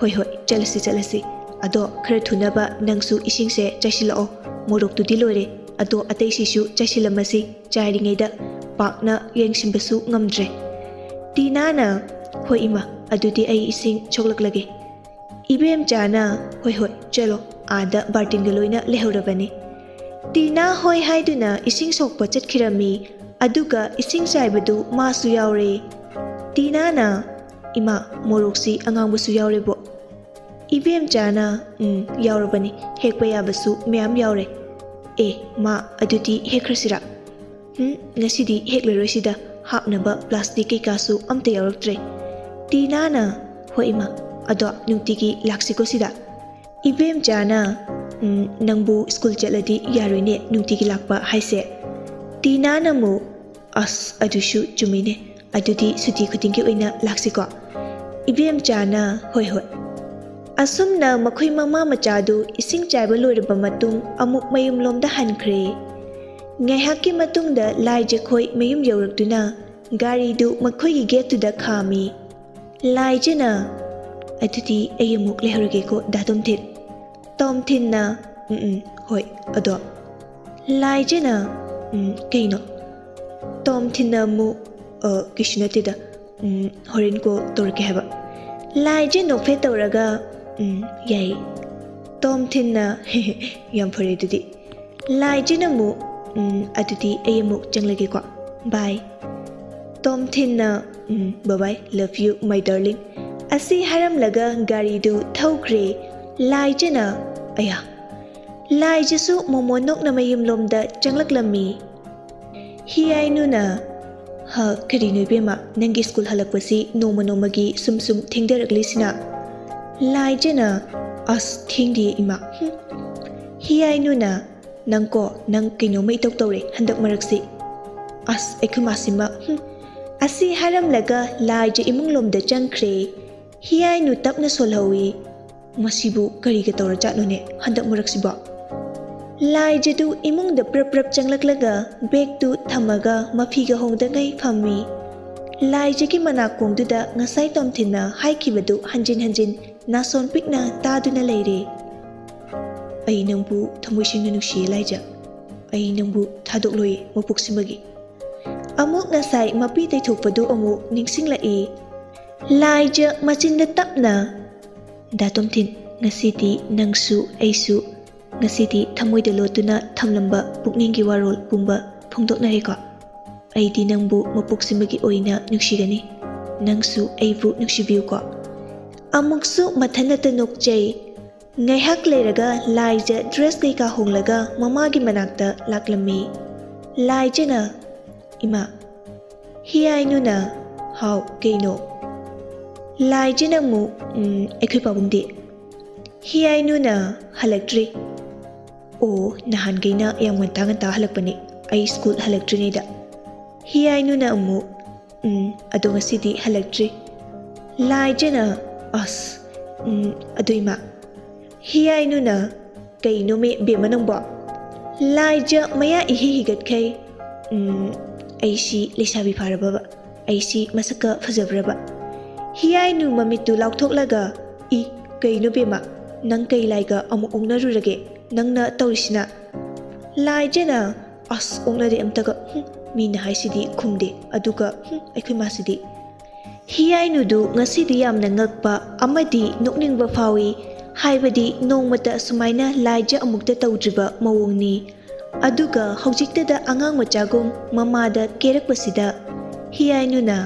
"ꯍꯣꯏ, ꯍꯣꯏ, ꯆꯠꯂꯁꯤ, ꯆꯠꯂꯁꯤ꯫ ꯑꯗꯣ ꯈꯔ ꯊꯨꯅꯕ ꯅꯪꯁꯨ ꯏꯁꯤꯡꯁꯦ ꯆꯥꯏꯁꯤꯜꯂꯛꯑꯣ꯫ ꯃꯣꯔꯣꯛꯇꯨꯗꯤ ꯂꯣꯏꯔꯦ꯫ ꯑꯗꯣ ꯑꯇꯩꯁꯤꯁꯨ ꯆꯥꯏꯁꯤꯜꯂꯝꯃꯁꯤ꯫ ꯆꯥꯏꯔꯤꯉꯩꯗ ꯄꯥꯛꯅ ꯌꯦꯡꯁꯤꯟꯕꯁꯨ ꯉꯝꯗ꯭ꯔꯦ"꯫ ꯇꯤꯅꯥꯅ, "ꯍꯣꯏ ꯏꯃꯥ, ꯑꯗꯨꯗꯤ ꯑꯩ ꯏꯁꯤꯡ ꯁꯣꯛꯂꯛꯂꯒꯦ"꯫ ꯏꯕꯦꯝꯆꯥꯅ, "ꯍꯣꯏ, ꯍꯣꯏ, ꯆꯠꯂꯣ꯫ ꯑꯥꯗ ꯕꯥꯔꯇꯤꯟꯒ ꯂꯣꯏꯅ ꯂꯩꯍꯧꯔꯕꯅꯤ"꯫ ꯇꯤꯅꯥ ꯍꯣꯏ ꯍꯥꯏꯗꯨꯅ ꯏꯁꯤꯡ ꯁꯣꯛꯄ ꯆꯠꯈꯤꯔꯝꯃꯤ꯫ ꯑꯗꯨꯒ ꯏꯁꯤꯡ ꯆꯥꯏꯕꯗꯨ ꯃꯥꯁꯨ ꯌꯥꯎꯔꯦ꯫ ꯇꯤꯅꯥꯅ, "ꯏꯃꯥ, ꯃꯣꯔꯣꯛꯁꯤ ꯑꯉꯥꯡꯕꯁꯨ ꯌꯥꯎꯔꯦꯕꯣ"꯫ ꯏꯕꯦꯝꯆꯥꯅ, "ꯎꯝ, ꯌꯥꯎꯔꯕꯅꯤ꯫ ꯍꯦꯛꯄ ꯌꯥꯕꯁꯨ ꯃꯌꯥꯝ ꯌꯥꯎꯔꯦ꯫ ꯑꯦ, ꯃꯥ, ꯑꯗꯨꯗꯤ ꯍꯦꯛꯈ꯭ꯔꯁꯤꯔꯥ?" "ꯎꯝ, ꯉꯁꯤꯗꯤ ꯍꯦꯛꯂꯔꯣꯏꯁꯤꯗ, ꯍꯥꯞꯅꯕ ꯄ꯭ꯂꯥꯁꯇꯤꯛ ꯀꯩꯀꯥꯁꯨ ꯑꯝꯇ ꯌꯥꯎꯔꯛꯇ꯭ꯔꯦ"꯫ ꯇꯤꯅꯥꯅ, "ꯍꯣꯏ ꯏꯃꯥ, ꯑꯗꯣ ꯅꯨꯡꯇꯤꯒꯤ ꯂꯥꯛꯁꯤꯀꯣ ꯁꯤꯗ"꯫ ꯏꯕꯦꯝꯆꯥꯅ, "ꯎꯝ, ꯅꯪꯕꯨ ꯁ꯭ꯀꯨꯜ ꯆꯠꯂꯗꯤ ꯌꯥꯔꯣꯏꯅꯦ ꯅꯨꯡꯇꯤꯒꯤ ꯂꯥꯛꯄ ꯍꯥꯏꯁꯦ"꯫ ꯇꯤꯅꯥꯅ ꯑꯃꯨꯛ, "ꯑꯁ, ꯑꯗꯨꯁꯨ ꯆꯨꯝꯃꯤꯅꯦ꯫ ꯑꯗꯨꯗꯤ ꯁꯨꯇꯤ ꯈꯨꯗꯤꯡꯒꯤ ꯑꯣꯏꯅ ꯂꯥꯛꯁꯤꯀꯣ"꯫ ꯏꯕꯦꯝꯆꯥꯅ, "ꯍꯣꯏ, ꯍꯣꯏ"꯫ ꯑꯁꯨꯝꯅ ꯃꯈꯣꯏ ꯃꯃꯥ ꯃꯆꯥꯗꯨ ꯏꯁꯤꯡ ꯆꯥꯏꯕ ꯂꯣꯏꯔꯕ ꯃꯇꯨꯡ ꯑꯃꯨꯛ ꯃꯌꯨꯝꯂꯣꯝꯗ ꯍꯟꯈ꯭ꯔꯦ꯫ ꯉꯥꯏꯍꯥꯛꯀꯤ ꯃꯇꯨꯡꯗ ꯂꯥꯏꯖꯈꯣꯏ ꯃꯌꯨꯝ ꯌꯧꯔꯛꯇꯨꯅ ꯒꯥꯔꯤꯗꯨ ꯃꯈꯣꯏꯒꯤ ꯒꯦꯠꯇꯨꯗ ꯈꯥꯝꯃꯤ꯫ ꯂꯥꯏꯖꯅ, "ꯑꯗꯨꯗꯤ ꯑꯩ ꯑꯃꯨꯛ ꯂꯩꯍꯧꯔꯒꯦꯀꯣ, ꯗꯥ ꯇꯣꯝꯊꯤꯟ"꯫ ꯇꯣꯝꯊꯤꯟꯅ, "ꯎꯝ, ꯎꯝ, ꯍꯣꯏ, ꯑꯗꯣ"꯫ ꯂꯥꯏꯖꯅ, "ꯎꯝ, ꯀꯩꯅꯣ?" ꯇꯣꯝꯊꯤꯟꯅ ꯑꯃꯨꯛ, "ꯑ, ꯀꯩꯁꯨ ꯅꯠꯇꯦꯗ, ꯎꯝ, ꯍꯣꯔꯦꯟ ꯀꯣꯜ ꯇꯧꯔꯛꯀꯦ" ꯍꯥꯏꯕ꯫ ꯂꯥꯏꯖ ꯅꯣꯛꯐꯦꯠ ꯇꯧꯔꯒ, "ꯎꯝ, ꯌꯥꯏꯌꯦ"꯫ ꯇꯣꯝꯊꯤꯟꯅ, "ꯌꯥꯝ ꯐꯔꯦ ꯑꯗꯨꯗꯤ"꯫ ꯂꯥꯏꯖꯅ ꯑꯃꯨꯛ, "ꯎꯝ, ꯑꯗꯨꯗꯤ ꯑꯩ ꯑꯃꯨꯛ ꯆꯪꯂꯒꯦꯀꯣ, ꯕꯥꯏ"꯫ ꯇꯣꯝꯊꯤꯟꯅ, "ꯎꯝ, bye bye, love you, my darling"꯫ ꯑꯁꯤ ꯍꯥꯏꯔꯝꯂꯒ ꯒꯥꯔꯤꯗꯨ ꯊꯧꯈ꯭ꯔꯦ꯫ ꯂꯥꯏꯖꯅ, ꯑꯌꯥ! ꯂꯥꯏꯖꯁꯨ ꯃꯣꯃꯣꯟ ꯅꯣꯛꯅ ꯃꯌꯨꯝꯂꯣꯝꯗ ꯆꯪꯂꯛꯂꯝꯃꯤ꯫ ꯍꯤꯌꯥꯏꯅꯨꯅ, "ꯍ, ꯀꯔꯤꯅꯣ ꯏꯕꯦꯝꯃ, ꯅꯪꯒꯤ ꯁ꯭ꯀꯨꯜ ꯍꯜꯂꯛꯄꯁꯤ ꯅꯣꯡꯃ ꯅꯣꯡꯃꯒꯤ ꯁꯨꯝ ꯁꯨꯝ ꯊꯦꯡꯊꯔꯛꯂꯤꯁꯤꯅ?" ꯂꯥꯏꯖꯅ, "ꯑꯁ, ꯊꯦꯡꯗꯤꯌꯦ ꯏꯃꯥ꯫ ꯍꯨꯝ, ꯍꯤꯌꯥꯏꯅꯨꯅ, ꯅꯪꯀꯣ, ꯅꯪ ꯀꯩꯅꯣꯝꯃ ꯏꯇꯧ ꯇꯧꯔꯦ ꯍꯟꯗꯛ ꯃꯔꯛꯁꯤ꯫ ꯑꯁ, ꯑꯩꯈꯣꯏ ꯃꯥꯁꯤꯃ, ꯍꯨꯝ꯫" ꯑꯁꯤ ꯍꯥꯏꯔꯝꯂꯒ ꯂꯥꯏꯖ ꯏꯃꯨꯡꯂꯣꯝꯗ ꯆꯪꯈ꯭ꯔꯦ꯫ ꯍꯤꯌꯥꯏꯅꯨ ꯇꯞꯅ ꯁꯣꯜꯍꯧꯏ꯫ "ꯃꯁꯤꯕꯨ ꯀꯔꯤꯒ ꯇꯧꯔꯖꯥꯠꯅꯣꯅꯦ ꯍꯟꯗꯛ ꯃꯔꯛꯁꯤꯕꯣ?" ꯂꯥꯏꯖꯗꯨ ꯏꯃꯨꯡꯗ ꯄ꯭ꯔꯞ ꯄ꯭ꯔꯞ ꯆꯪꯂꯛꯂꯒ ꯕꯦꯒꯇꯨ ꯊꯝꯃꯒ ꯃꯐꯤꯒ ꯍꯣꯡꯗꯉꯩ ꯐꯝꯃꯤ꯫ ꯂꯥꯏꯖꯒꯤ ꯃꯅꯥꯀꯣꯡꯗꯨꯗ ꯉꯁꯥꯏ ꯇꯣꯝꯊꯤꯟꯅ ꯍꯥꯏꯈꯤꯕꯗꯨ ꯍꯟꯖꯤꯟ ꯍꯟꯖꯤꯟ ꯅꯥꯁꯣꯟ ꯄꯤꯛꯅ ꯇꯥꯗꯨꯅ ꯂꯩꯔꯦ꯫ "ꯑꯩ ꯅꯪꯕꯨ ꯊꯃꯣꯏ ꯁꯦꯡꯅ ꯅꯨꯡꯁꯤꯌꯦ ꯂꯥꯏꯖ꯫ ꯑꯩ ꯅꯪꯕꯨ ꯊꯥꯗꯣꯛꯂꯣꯏꯌꯦ ꯃꯄꯣꯛꯁꯤꯃꯒꯤ꯫" ꯑꯃꯨꯛ ꯉꯁꯥꯏ ꯃꯄꯤ ꯇꯩꯊꯣꯛꯄꯗꯨ ꯑꯃꯨꯛ ꯅꯤꯡꯁꯤꯡꯂꯛꯏ꯫ ꯂꯥꯏꯖ ꯃꯆꯤꯟꯗ ꯇꯞꯅ, "ꯗꯥ ꯇꯣꯝꯊꯤꯟ, ꯉꯁꯤꯗꯤ ꯅꯪꯁꯨ ꯑꯩꯁꯨ ꯉꯁꯤꯗꯤ ꯊꯃꯣꯏꯗ ꯂꯣꯠꯇꯨꯅ ꯊꯝꯂꯝꯕ ꯄꯨꯛꯅꯤꯡꯒꯤ ꯋꯥꯔꯣꯜ ꯄꯨꯝꯕ ꯐꯣꯡꯗꯣꯛꯅꯔꯦꯀꯣ꯫ ꯑꯩꯗꯤ ꯅꯪꯕꯨ ꯃꯄꯣꯛꯁꯤꯃꯒꯤ ꯑꯣꯏꯅ ꯅꯨꯡꯁꯤꯒꯅꯤ꯫ ꯅꯪꯁꯨ ꯑꯩꯕꯨ ꯅꯨꯡꯁꯤꯕꯤꯌꯨꯀꯣ꯫" ꯑꯃꯨꯛꯁꯨ ꯃꯊꯟꯅꯇ ꯅꯣꯛꯆꯩ꯫ ꯉꯥꯏꯍꯥꯛ ꯂꯩꯔꯒ ꯂꯥꯏꯖ ꯗ꯭ꯔꯦꯁ ꯀꯩꯀꯥ ꯍꯣꯡꯂꯒ ꯃꯃꯥꯒꯤ ꯃꯅꯥꯛꯇ ꯂꯥꯛꯂꯝꯃꯤ꯫ ꯂꯥꯏꯖꯅ, "ꯏꯃꯥ꯫" ꯍꯤꯌꯥꯏꯅꯨꯅ, "ꯍꯥꯎ, ꯀꯩꯅꯣ?" ꯂꯥꯏꯖꯅ ꯑꯃꯨꯛ, "ꯎꯝ, ꯑꯩꯈꯣꯏ ꯄꯥꯕꯨꯡꯗꯤ?" ꯍꯤꯌꯥꯏꯅꯨꯅ, "ꯍꯜꯂꯛꯇ꯭ꯔꯤ꯫" "ꯑꯣ, ꯅꯍꯥꯟꯈꯩꯅ ꯌꯥꯝ ꯉꯟꯇꯥ ꯉꯟꯇꯥ ꯍꯜꯂꯛꯄꯅꯦ, ꯑꯩ ꯁ꯭ꯀꯨꯜ ꯍꯜꯂꯛꯇ꯭ꯔꯤꯉꯩꯗ꯫" ꯍꯤꯌꯥꯏꯅꯨꯅ ꯑꯃꯨꯛ, "ꯎꯝ, ꯑꯗꯣ ꯉꯁꯤꯗꯤ ꯍꯜꯂꯛꯇ꯭ꯔꯤ꯫" ꯂꯥꯏꯖꯅ, "ꯑꯁ, ꯎꯝ, ꯑꯗꯨ ꯏꯃꯥ꯫" ꯍꯤꯌꯥꯏꯅꯨꯅ, "ꯀꯩꯅꯣꯃꯦ ꯕꯦꯝꯃ ꯅꯪꯕꯣ?" ꯂꯥꯏꯖ ꯃꯌꯥ ꯏꯍꯤ ꯍꯤꯒꯠꯈꯩ, "ꯎꯝ, ꯑꯩꯁꯤ ꯂꯩꯁꯥꯕꯤ ꯐꯥꯔꯕꯕ? ꯑꯩꯁꯤ ꯃꯁꯛꯀ ꯐꯖꯕ꯭ꯔꯕ?" ꯍꯤꯌꯥꯏꯅꯨ ꯃꯃꯤꯠꯇꯨ ꯂꯥꯎꯊꯣꯛꯂꯒ, "ꯏ, ꯀꯩꯅꯣ ꯕꯦꯝꯃ? ꯅꯪ ꯀꯩ ꯂꯥꯏꯒ ꯑꯃꯨꯛ ꯑꯣꯛꯅꯔꯨꯔꯒꯦ? ꯅꯪꯅ ꯇꯧꯔꯤꯁꯤꯅ?" ꯂꯥꯏꯖꯅ, "ꯑꯁ, ꯑꯣꯛꯅꯗꯦ ꯑꯝꯇꯒ꯫ ꯍꯨꯝ, ꯃꯤꯅ ꯍꯥꯏꯁꯤꯗꯤ ꯈꯨꯝꯗꯦ, ꯑꯗꯨꯒ, ꯍꯨꯝ, ꯑꯩꯈꯣꯏ ꯃꯥꯁꯤꯗꯤ꯫" ꯍꯤꯌꯥꯏꯅꯨꯗꯨ ꯉꯁꯤꯗꯤ ꯌꯥꯝꯅ ꯉꯛꯄ ꯑꯃꯗꯤ ꯅꯣꯛꯅꯤꯡꯕ ꯐꯥꯎꯏ, ꯍꯥꯏꯕꯗꯤ ꯅꯣꯡꯃꯇ ꯑꯁꯨꯃꯥꯏꯅ ꯂꯥꯏꯖ ꯑꯃꯨꯛꯇ ꯇꯧꯗ꯭ꯔꯤꯕ ꯃꯑꯣꯡꯅꯤ꯫ ꯑꯗꯨꯒ ꯍꯧꯖꯤꯛꯇꯗ ꯑꯉꯥꯡ ꯃꯆꯥꯒꯨꯝ ꯃꯃꯥꯗ ꯀꯦꯔꯛꯄꯁꯤꯗ ꯍꯤꯌꯥꯏꯅꯨꯅ,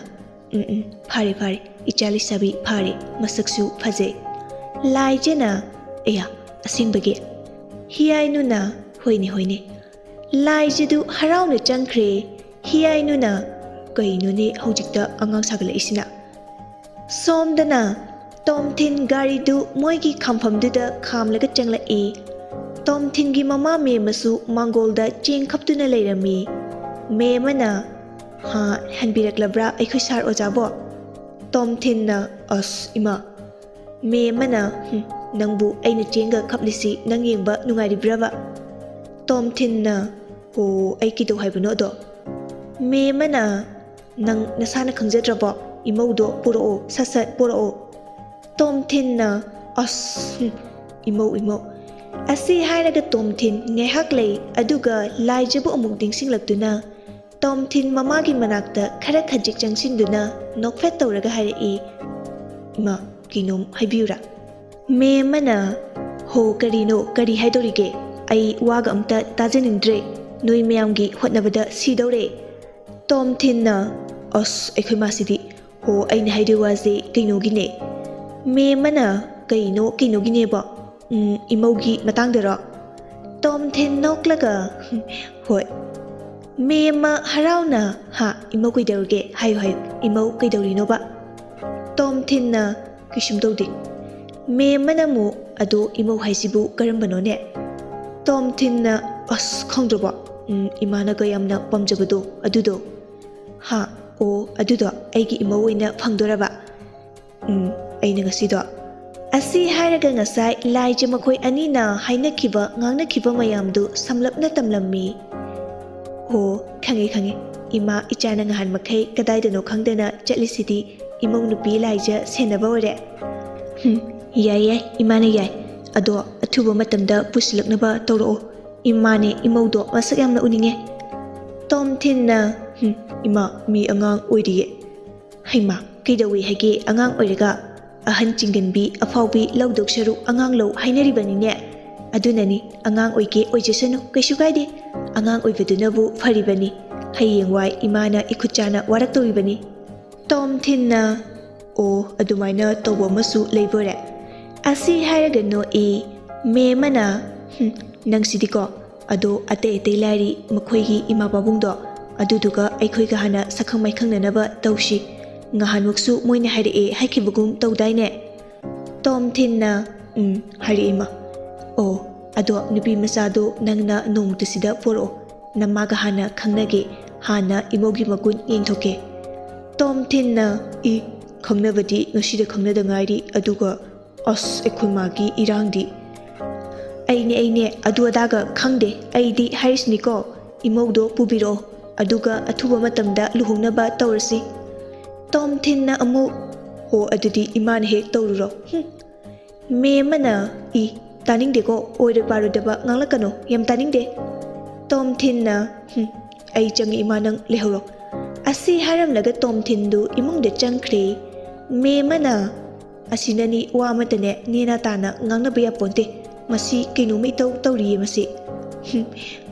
"ꯎꯝ, ꯎꯝ, ꯐꯥꯔꯦ, ꯐꯥꯔꯦ, ꯏꯆꯥ ꯂꯩꯁꯥꯕꯤ ꯐꯥꯔꯦ, ꯃꯁꯛꯁꯨ ꯐꯖꯩ꯫" ꯂꯥꯏꯖꯅ, "ꯑꯌꯥ, ꯑꯁꯦꯡꯕꯒꯤ?" ꯍꯤꯌꯥꯏꯅꯨꯅ, "ꯍꯣꯏꯅꯦ, ꯍꯣꯏꯅꯦ꯫" ꯂꯥꯏꯖꯗꯨ ꯍꯔꯥꯎꯅ ꯆꯪꯈ꯭ꯔꯦ꯫ ꯍꯤꯌꯥꯏꯅꯨꯅ, ꯀꯩꯅꯣꯅꯦ ꯍꯧꯖꯤꯛꯇ ꯑꯉꯥꯡ ꯁꯥꯒꯠꯂꯛꯏꯁꯤꯅ? ꯁꯣꯝꯗꯅ ꯇꯣꯝꯊꯤꯟ ꯒꯥꯔꯤꯗꯨ ꯃꯣꯏꯒꯤ ꯈꯥꯝꯐꯝꯗꯨꯗ ꯈꯥꯝꯂꯒ ꯆꯪꯂꯛꯏ꯫ ꯇꯣꯝꯊꯤꯟꯒꯤ ꯃꯃꯥ ꯃꯦꯝꯃꯁꯨ ꯃꯥꯡꯒꯣꯜꯗ ꯆꯦꯡ ꯈꯞꯇꯨꯅ ꯂꯩꯔꯝꯃꯤ꯫ ꯃꯦꯝꯃꯅ, "ꯍꯥ, ꯍꯟꯕꯤꯔꯛꯂꯕ꯭ꯔꯥ ꯑꯩꯈꯣꯏ ꯁꯥꯔ ꯑꯣꯖꯥꯕꯣ?" ꯇꯣꯝꯊꯤꯟꯅ, "ꯑꯁ ꯏꯃꯥ, ꯃꯦꯝꯃꯅ, ꯍꯨꯝ, ꯅꯪꯕꯨ ꯑꯩꯅ ꯆꯦꯡꯒ ꯈꯞꯂꯤꯁꯤ ꯅꯪ ꯌꯦꯡꯕ ꯅꯨꯡꯉꯥꯏꯔꯤꯕ꯭ꯔꯕ?" ꯇꯣꯝꯊꯤꯟꯅ, "ꯑꯣ, ꯑꯩ ꯀꯩꯗꯧ ꯍꯥꯏꯕꯅꯣ ꯑꯗꯣ?" ꯃꯦꯝꯃꯅ, "ꯅꯪ ꯅꯁꯥꯅ ꯈꯪꯖꯗ꯭ꯔꯕꯣ? ꯏꯃꯧꯗꯣ ꯄꯨꯔꯛꯑꯣ, ꯁꯠ ꯁꯠ ꯄꯨꯔꯛꯑꯣ꯫" ꯇꯣꯝꯊꯤꯟꯅ, "ꯑꯁ, ꯍꯨꯝ, ꯏꯃꯧ, ꯏꯃꯧ꯫" ꯑꯁꯤ ꯍꯥꯏꯔꯒ ꯇꯣꯝꯊꯤꯟ ꯉꯥꯏꯍꯥꯛ ꯂꯩ, ꯑꯗꯨꯒ ꯂꯥꯏꯖꯕꯨ ꯑꯃꯨꯛ ꯅꯤꯡꯁꯤꯡꯂꯛꯇꯨꯅ ꯇꯣꯝꯊꯤꯟ ꯃꯃꯥꯒꯤ ꯃꯅꯥꯛꯇ ꯈꯔ ꯈꯖꯤꯛ ꯆꯪꯁꯤꯟꯗꯨꯅ ꯅꯣꯛꯐꯦꯠ ꯇꯧꯔꯒ ꯍꯥꯏꯔꯛꯏ, "ꯏꯃꯥ, ꯀꯩꯅꯣꯝ ꯍꯥꯏꯕꯤꯌꯨꯔꯥ?" ꯃꯦꯝꯃꯅ, "ꯍꯣ, ꯀꯔꯤꯅꯣ? ꯀꯔꯤ ꯍꯥꯏꯗꯧꯔꯤꯒꯦ? ꯑꯩ ꯋꯥꯒ ꯑꯝꯇ ꯇꯥꯖꯅꯤꯡꯗ꯭ꯔꯦ꯫ ꯅꯣꯏ ꯃꯌꯥꯝꯒꯤ ꯍꯣꯠꯅꯕꯗ ꯁꯤꯗꯧꯔꯦ꯫" ꯇꯣꯝꯊꯤꯟꯅ, "ꯑꯁ, ꯑꯩꯈꯣꯏ ꯃꯥꯁꯤꯗꯤ꯫ ꯍꯣ, ꯑꯩꯅ ꯍꯥꯏꯗꯣꯏ ꯋꯥꯁꯦ ꯀꯩꯅꯣꯒꯤꯅꯦ꯫" ꯃꯦꯝꯃꯅ, "ꯀꯩꯅꯣ, ꯀꯩꯅꯣꯒꯤꯅꯦꯕꯣ? ꯎꯝ, ꯏꯃꯧꯒꯤ ꯃꯇꯥꯡꯗꯔꯣ?" ꯇꯣꯝꯊꯤꯟ ꯅꯣꯛꯂꯒ, "ꯍꯣꯏ꯫" ꯃꯦꯝꯃ ꯍꯔꯥꯎꯅ, "ꯍꯥ, ꯏꯃꯧ ꯀꯩꯗꯧꯔꯒꯦ? ꯍꯥꯏꯌꯨ, ꯍꯥꯏꯌꯨ, ꯏꯃꯧ ꯀꯩꯗꯧꯔꯤꯅꯣꯕ?" ꯇꯣꯝꯊꯤꯟꯅ, "ꯀꯩꯁꯨꯝ ꯇꯧꯗꯦ꯫" ꯃꯦꯝꯃꯅ ꯑꯃꯨꯛ, "ꯑꯗꯣ ꯏꯃꯧ ꯍꯥꯏꯁꯤꯕꯨ ꯀꯔꯝꯕꯅꯣꯅꯦ?" ꯇꯣꯝꯊꯤꯟꯅ, "ꯑꯁ, ꯈꯪꯗ꯭ꯔꯕꯣ? ꯎꯝ, ꯏꯃꯥꯅꯒ ꯌꯥꯝꯅ ꯄꯥꯝꯖꯕꯗꯣ, ꯑꯗꯨꯗꯣ꯫" "ꯍꯥ, ꯑꯣ, ꯑꯗꯨꯗꯣ ꯑꯩꯒꯤ ꯏꯃꯧ ꯑꯣꯏꯅ ꯐꯪꯗꯣꯔꯕ?" "ꯎꯝ, ꯑꯩꯅ ꯉꯁꯤꯗꯣ꯫" ꯑꯁꯤ ꯍꯥꯏꯔꯒ ꯉꯁꯥꯏ ꯂꯥꯏꯖ ꯃꯈꯣꯏ ꯑꯅꯤꯅ ꯍꯥꯏꯅꯈꯤꯕ, ꯉꯥꯡꯅꯈꯤꯕ ꯃꯌꯥꯝꯗꯨ ꯁꯝꯂꯞꯅ ꯇꯝꯂꯝꯃꯤ꯫ "ꯑꯣ, ꯈꯪꯉꯦ, ꯈꯪꯉꯦ꯫ ꯏꯃꯥ ꯏꯆꯥꯅ ꯉꯍꯥꯟ ꯃꯈꯩ ꯀꯗꯥꯏꯗꯅꯣ ꯈꯪꯗꯅ ꯆꯠꯂꯤꯁꯤꯗꯤ ꯏꯃꯧ ꯅꯨꯄꯤ ꯂꯥꯏꯖ ꯁꯦꯟꯅꯕ ꯑꯣꯏꯔꯦ꯫" "ꯍꯨꯝ, ꯌꯥꯏ, ꯌꯥꯏ, ꯏꯃꯥꯅ ꯌꯥꯏ꯫ ꯑꯗꯣ ꯑꯊꯨꯕ ꯃꯇꯝꯗ ꯄꯨꯁꯤꯜꯂꯛꯅꯕ ꯇꯧꯔꯛꯑꯣ꯫ ꯏꯃꯥꯅꯦ ꯏꯃꯧꯗꯣ ꯃꯁꯛ ꯌꯥꯝꯅ ꯎꯅꯤꯡꯉꯦ꯫" ꯇꯣꯝꯊꯤꯟꯅ, "ꯍꯨꯝ, ꯏꯃꯥ, ꯃꯤ ꯑꯉꯥꯡ ꯑꯣꯏꯔꯤꯌꯦ꯫" "ꯍꯩꯃꯥ, ꯀꯩꯗꯧꯏ ꯍꯥꯏꯒꯦ ꯑꯉꯥꯡ ꯑꯣꯏꯔꯒ? ꯑꯍꯟ ꯆꯤꯡꯒꯟꯕꯤ ꯑꯐꯥꯎꯕꯤ ꯂꯧꯗꯧ ꯁꯔꯨꯛ ꯑꯉꯥꯡ ꯂꯧ ꯍꯥꯏꯅꯔꯤꯕꯅꯤꯅꯦ꯫ ꯑꯗꯨꯅꯅꯤ, ꯑꯉꯥꯡ ꯑꯣꯏꯒꯦ ꯑꯣꯏꯖꯁꯅꯨ, ꯀꯩꯁꯨ ꯀꯥꯏꯗꯦ꯫ ꯑꯉꯥꯡ ꯑꯣꯏꯕꯗꯨꯅꯕꯨ ꯐꯔꯤꯕꯅꯤ꯫ ꯍꯌꯦꯡꯋꯥꯏ ꯏꯃꯥꯅ ꯏꯈꯨꯠ ꯆꯥꯅ ꯋꯥꯔꯛꯇꯧꯔꯤꯕꯅꯤ꯫" ꯇꯣꯝꯊꯤꯟꯅ, "ꯑꯣ, ꯑꯗꯨꯃꯥꯏꯅ ꯇꯧꯕ ꯑꯃꯁꯨ ꯂꯩꯕꯣꯏꯔꯦ?" ꯑꯁꯤ ꯍꯥꯏꯔꯒ ꯅꯣꯛꯏ꯫ ꯃꯦꯝꯃꯅ, "ꯍꯨꯝ, ꯅꯪꯁꯤꯗꯤꯀꯣ꯫ ꯑꯗꯣ ꯑꯇꯩ ꯑꯇꯩ ꯂꯥꯏꯔꯤ, ꯃꯈꯣꯏꯒꯤ ꯏꯃꯥ ꯄꯥꯕꯨꯡꯗꯣ ꯑꯗꯨꯗꯨꯒ ꯑꯩꯈꯣꯏꯒ ꯍꯥꯟꯅ ꯁꯛꯈꯪ ꯃꯥꯏꯈꯪꯅꯅꯕ ꯇꯧꯁꯤ꯫ ꯉꯍꯥꯟꯃꯨꯛꯁꯨ ꯃꯣꯏꯅ ꯍꯥꯏꯔꯛꯑꯦ ꯍꯥꯏꯈꯤꯕꯒꯨꯝ ꯇꯧꯗꯥꯏꯅꯦ?" ꯇꯣꯝ ꯊꯤꯟꯅ, "ꯎꯝ, ꯍꯥꯏꯔꯛꯏꯃ꯫ ꯑꯣ, ꯑꯗꯣ ꯅꯨꯄꯤ ꯃꯆꯥꯗꯣ ꯅꯪꯅ ꯅꯣꯡꯃꯇ ꯁꯤꯗ ꯄꯣꯔꯛꯑꯣ꯫ ꯅꯃꯥꯒ ꯍꯥꯟꯅ ꯈꯪꯅꯒꯦ꯫ ꯍꯥꯟꯅ ꯏꯃꯧꯒꯤ ꯃꯒꯨꯟ ꯌꯦꯡꯊꯣꯛꯀꯦ꯫" ꯇꯣꯝ ꯊꯤꯟꯅ, "ꯏ, ꯈꯪꯅꯕꯗꯤ ꯉꯁꯤꯗ ꯈꯪꯅꯗ ꯉꯥꯏꯔꯤ, ꯑꯗꯨꯒ ꯑꯁ, ꯑꯩꯈꯣꯏ ꯃꯥꯒꯤ ꯏꯔꯥꯡꯗꯤ꯫" "ꯑꯩꯅꯦ, ꯑꯩꯅꯦ, ꯑꯗꯨ ꯑꯗꯥꯒ ꯈꯪꯗꯦ꯫ ꯑꯩꯗꯤ ꯍꯥꯏꯔꯤꯁꯤꯅꯤꯀꯣ, ꯏꯃꯧꯗꯣ ꯄꯨꯕꯤꯔꯛꯑꯣ, ꯑꯗꯨꯒ ꯑꯊꯨꯕ ꯃꯇꯝꯗ ꯂꯨꯍꯣꯡꯅꯕ ꯇꯧꯔꯁꯤ꯫" ꯇꯣꯝ ꯊꯤꯟꯅ ꯑꯃꯨꯛ, "ꯑꯣ, ꯑꯗꯨꯗꯤ ꯏꯃꯥꯅ ꯍꯦꯛ ꯇꯧꯔꯨꯔꯣ꯫" ꯍꯨꯝ꯫ ꯃꯦꯝ ꯑꯃꯅ, "ꯏ, ꯇꯥꯅꯤꯡꯗꯦꯀꯣ, ꯑꯣꯏꯔꯣꯏ ꯄꯥꯔꯣꯏꯗꯕ ꯉꯥꯡꯂꯛꯀꯅꯨ, ꯌꯥꯝ ꯇꯥꯅꯤꯡꯗꯦ꯫" ꯇꯣꯝ ꯊꯤꯟꯅ, "ꯍꯨꯝ, ꯑꯩ ꯆꯪꯉꯤ ꯏꯃꯥ, ꯅꯪ ꯂꯩꯍꯧꯔꯣ꯫" ꯑꯁꯤ ꯍꯥꯏꯔꯝꯂꯒ ꯇꯣꯝ ꯊꯤꯟꯗꯨ ꯏꯃꯨꯡꯗ ꯆꯪꯈ꯭ꯔꯦ꯫ ꯃꯦꯝ ꯑꯃꯅ, "ꯑꯁꯤꯅꯅꯤ ꯋꯥ ꯑꯃꯇꯅꯦ ꯅꯦꯅꯥ ꯇꯥꯅ ꯉꯥꯡꯅꯕ ꯌꯥꯄꯣꯟꯇꯦ꯫ ꯃꯁꯤ ꯀꯩꯅꯣꯝꯃ ꯏꯇꯧ ꯇꯧꯔꯤꯌꯦ ꯃꯁꯤ꯫" ꯍꯨꯝ,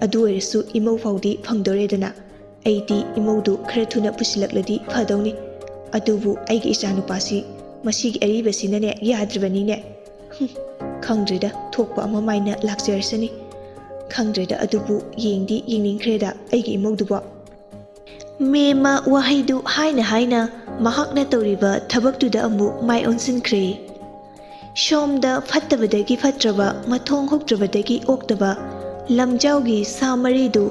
ꯑꯗꯨ ꯑꯣꯏꯔꯁꯨ ꯏꯃꯧ ꯐꯥꯎꯗꯤ ꯐꯪꯗꯣꯔꯦꯗꯅ꯫ ꯑꯩꯗꯤ ꯏꯃꯧꯗꯨ ꯈꯔ ꯊꯨꯅ ꯄꯨꯁꯤꯜꯂꯛꯂꯗꯤ ꯐꯗꯧꯅꯤ꯫ ꯑꯗꯨꯕꯨ ꯑꯩꯒꯤ ꯏꯆꯥꯅꯨꯄꯥꯁꯤ ꯃꯁꯤꯒꯤ ꯑꯔꯤꯕꯁꯤꯅꯅꯦ ꯌꯥꯗ꯭ꯔꯤꯕꯅꯤꯅꯦ꯫ ꯍꯨꯝ, ꯈꯪꯗ꯭ꯔꯦꯗ, ꯊꯣꯛꯄ ꯑꯃ ꯃꯥꯏꯅ ꯂꯥꯛꯆꯔꯁꯅꯤ꯫ ꯈꯪꯗ꯭ꯔꯦꯗ, ꯑꯗꯨꯕꯨ ꯌꯦꯡꯗꯤ ꯌꯦꯡꯅꯤꯡꯈ꯭ꯔꯦꯗ ꯑꯩꯒꯤ ꯏꯃꯧꯗꯨꯕꯣ꯫ ꯃꯦꯝꯃ ꯋꯥꯍꯩꯗꯨ ꯍꯥꯏꯅ ꯍꯥꯏꯅ ꯃꯍꯥꯛꯅ ꯇꯧꯔꯤꯕ ꯊꯕꯛꯇꯨꯗ ꯑꯃꯨꯛ ꯃꯥꯏ ꯑꯣꯟꯁꯤꯟꯈ꯭ꯔꯦ꯫ ꯁꯣꯝꯗ ꯐꯠꯇꯕꯗꯒꯤ ꯐꯠꯇ꯭ꯔꯕ, ꯃꯊꯣꯡ ꯍꯨꯛꯇ꯭ꯔꯕꯗꯒꯤ ꯑꯣꯛꯇꯕ ꯂꯝꯖꯥꯎꯒꯤ ꯁꯥ ꯃꯔꯤꯗꯨ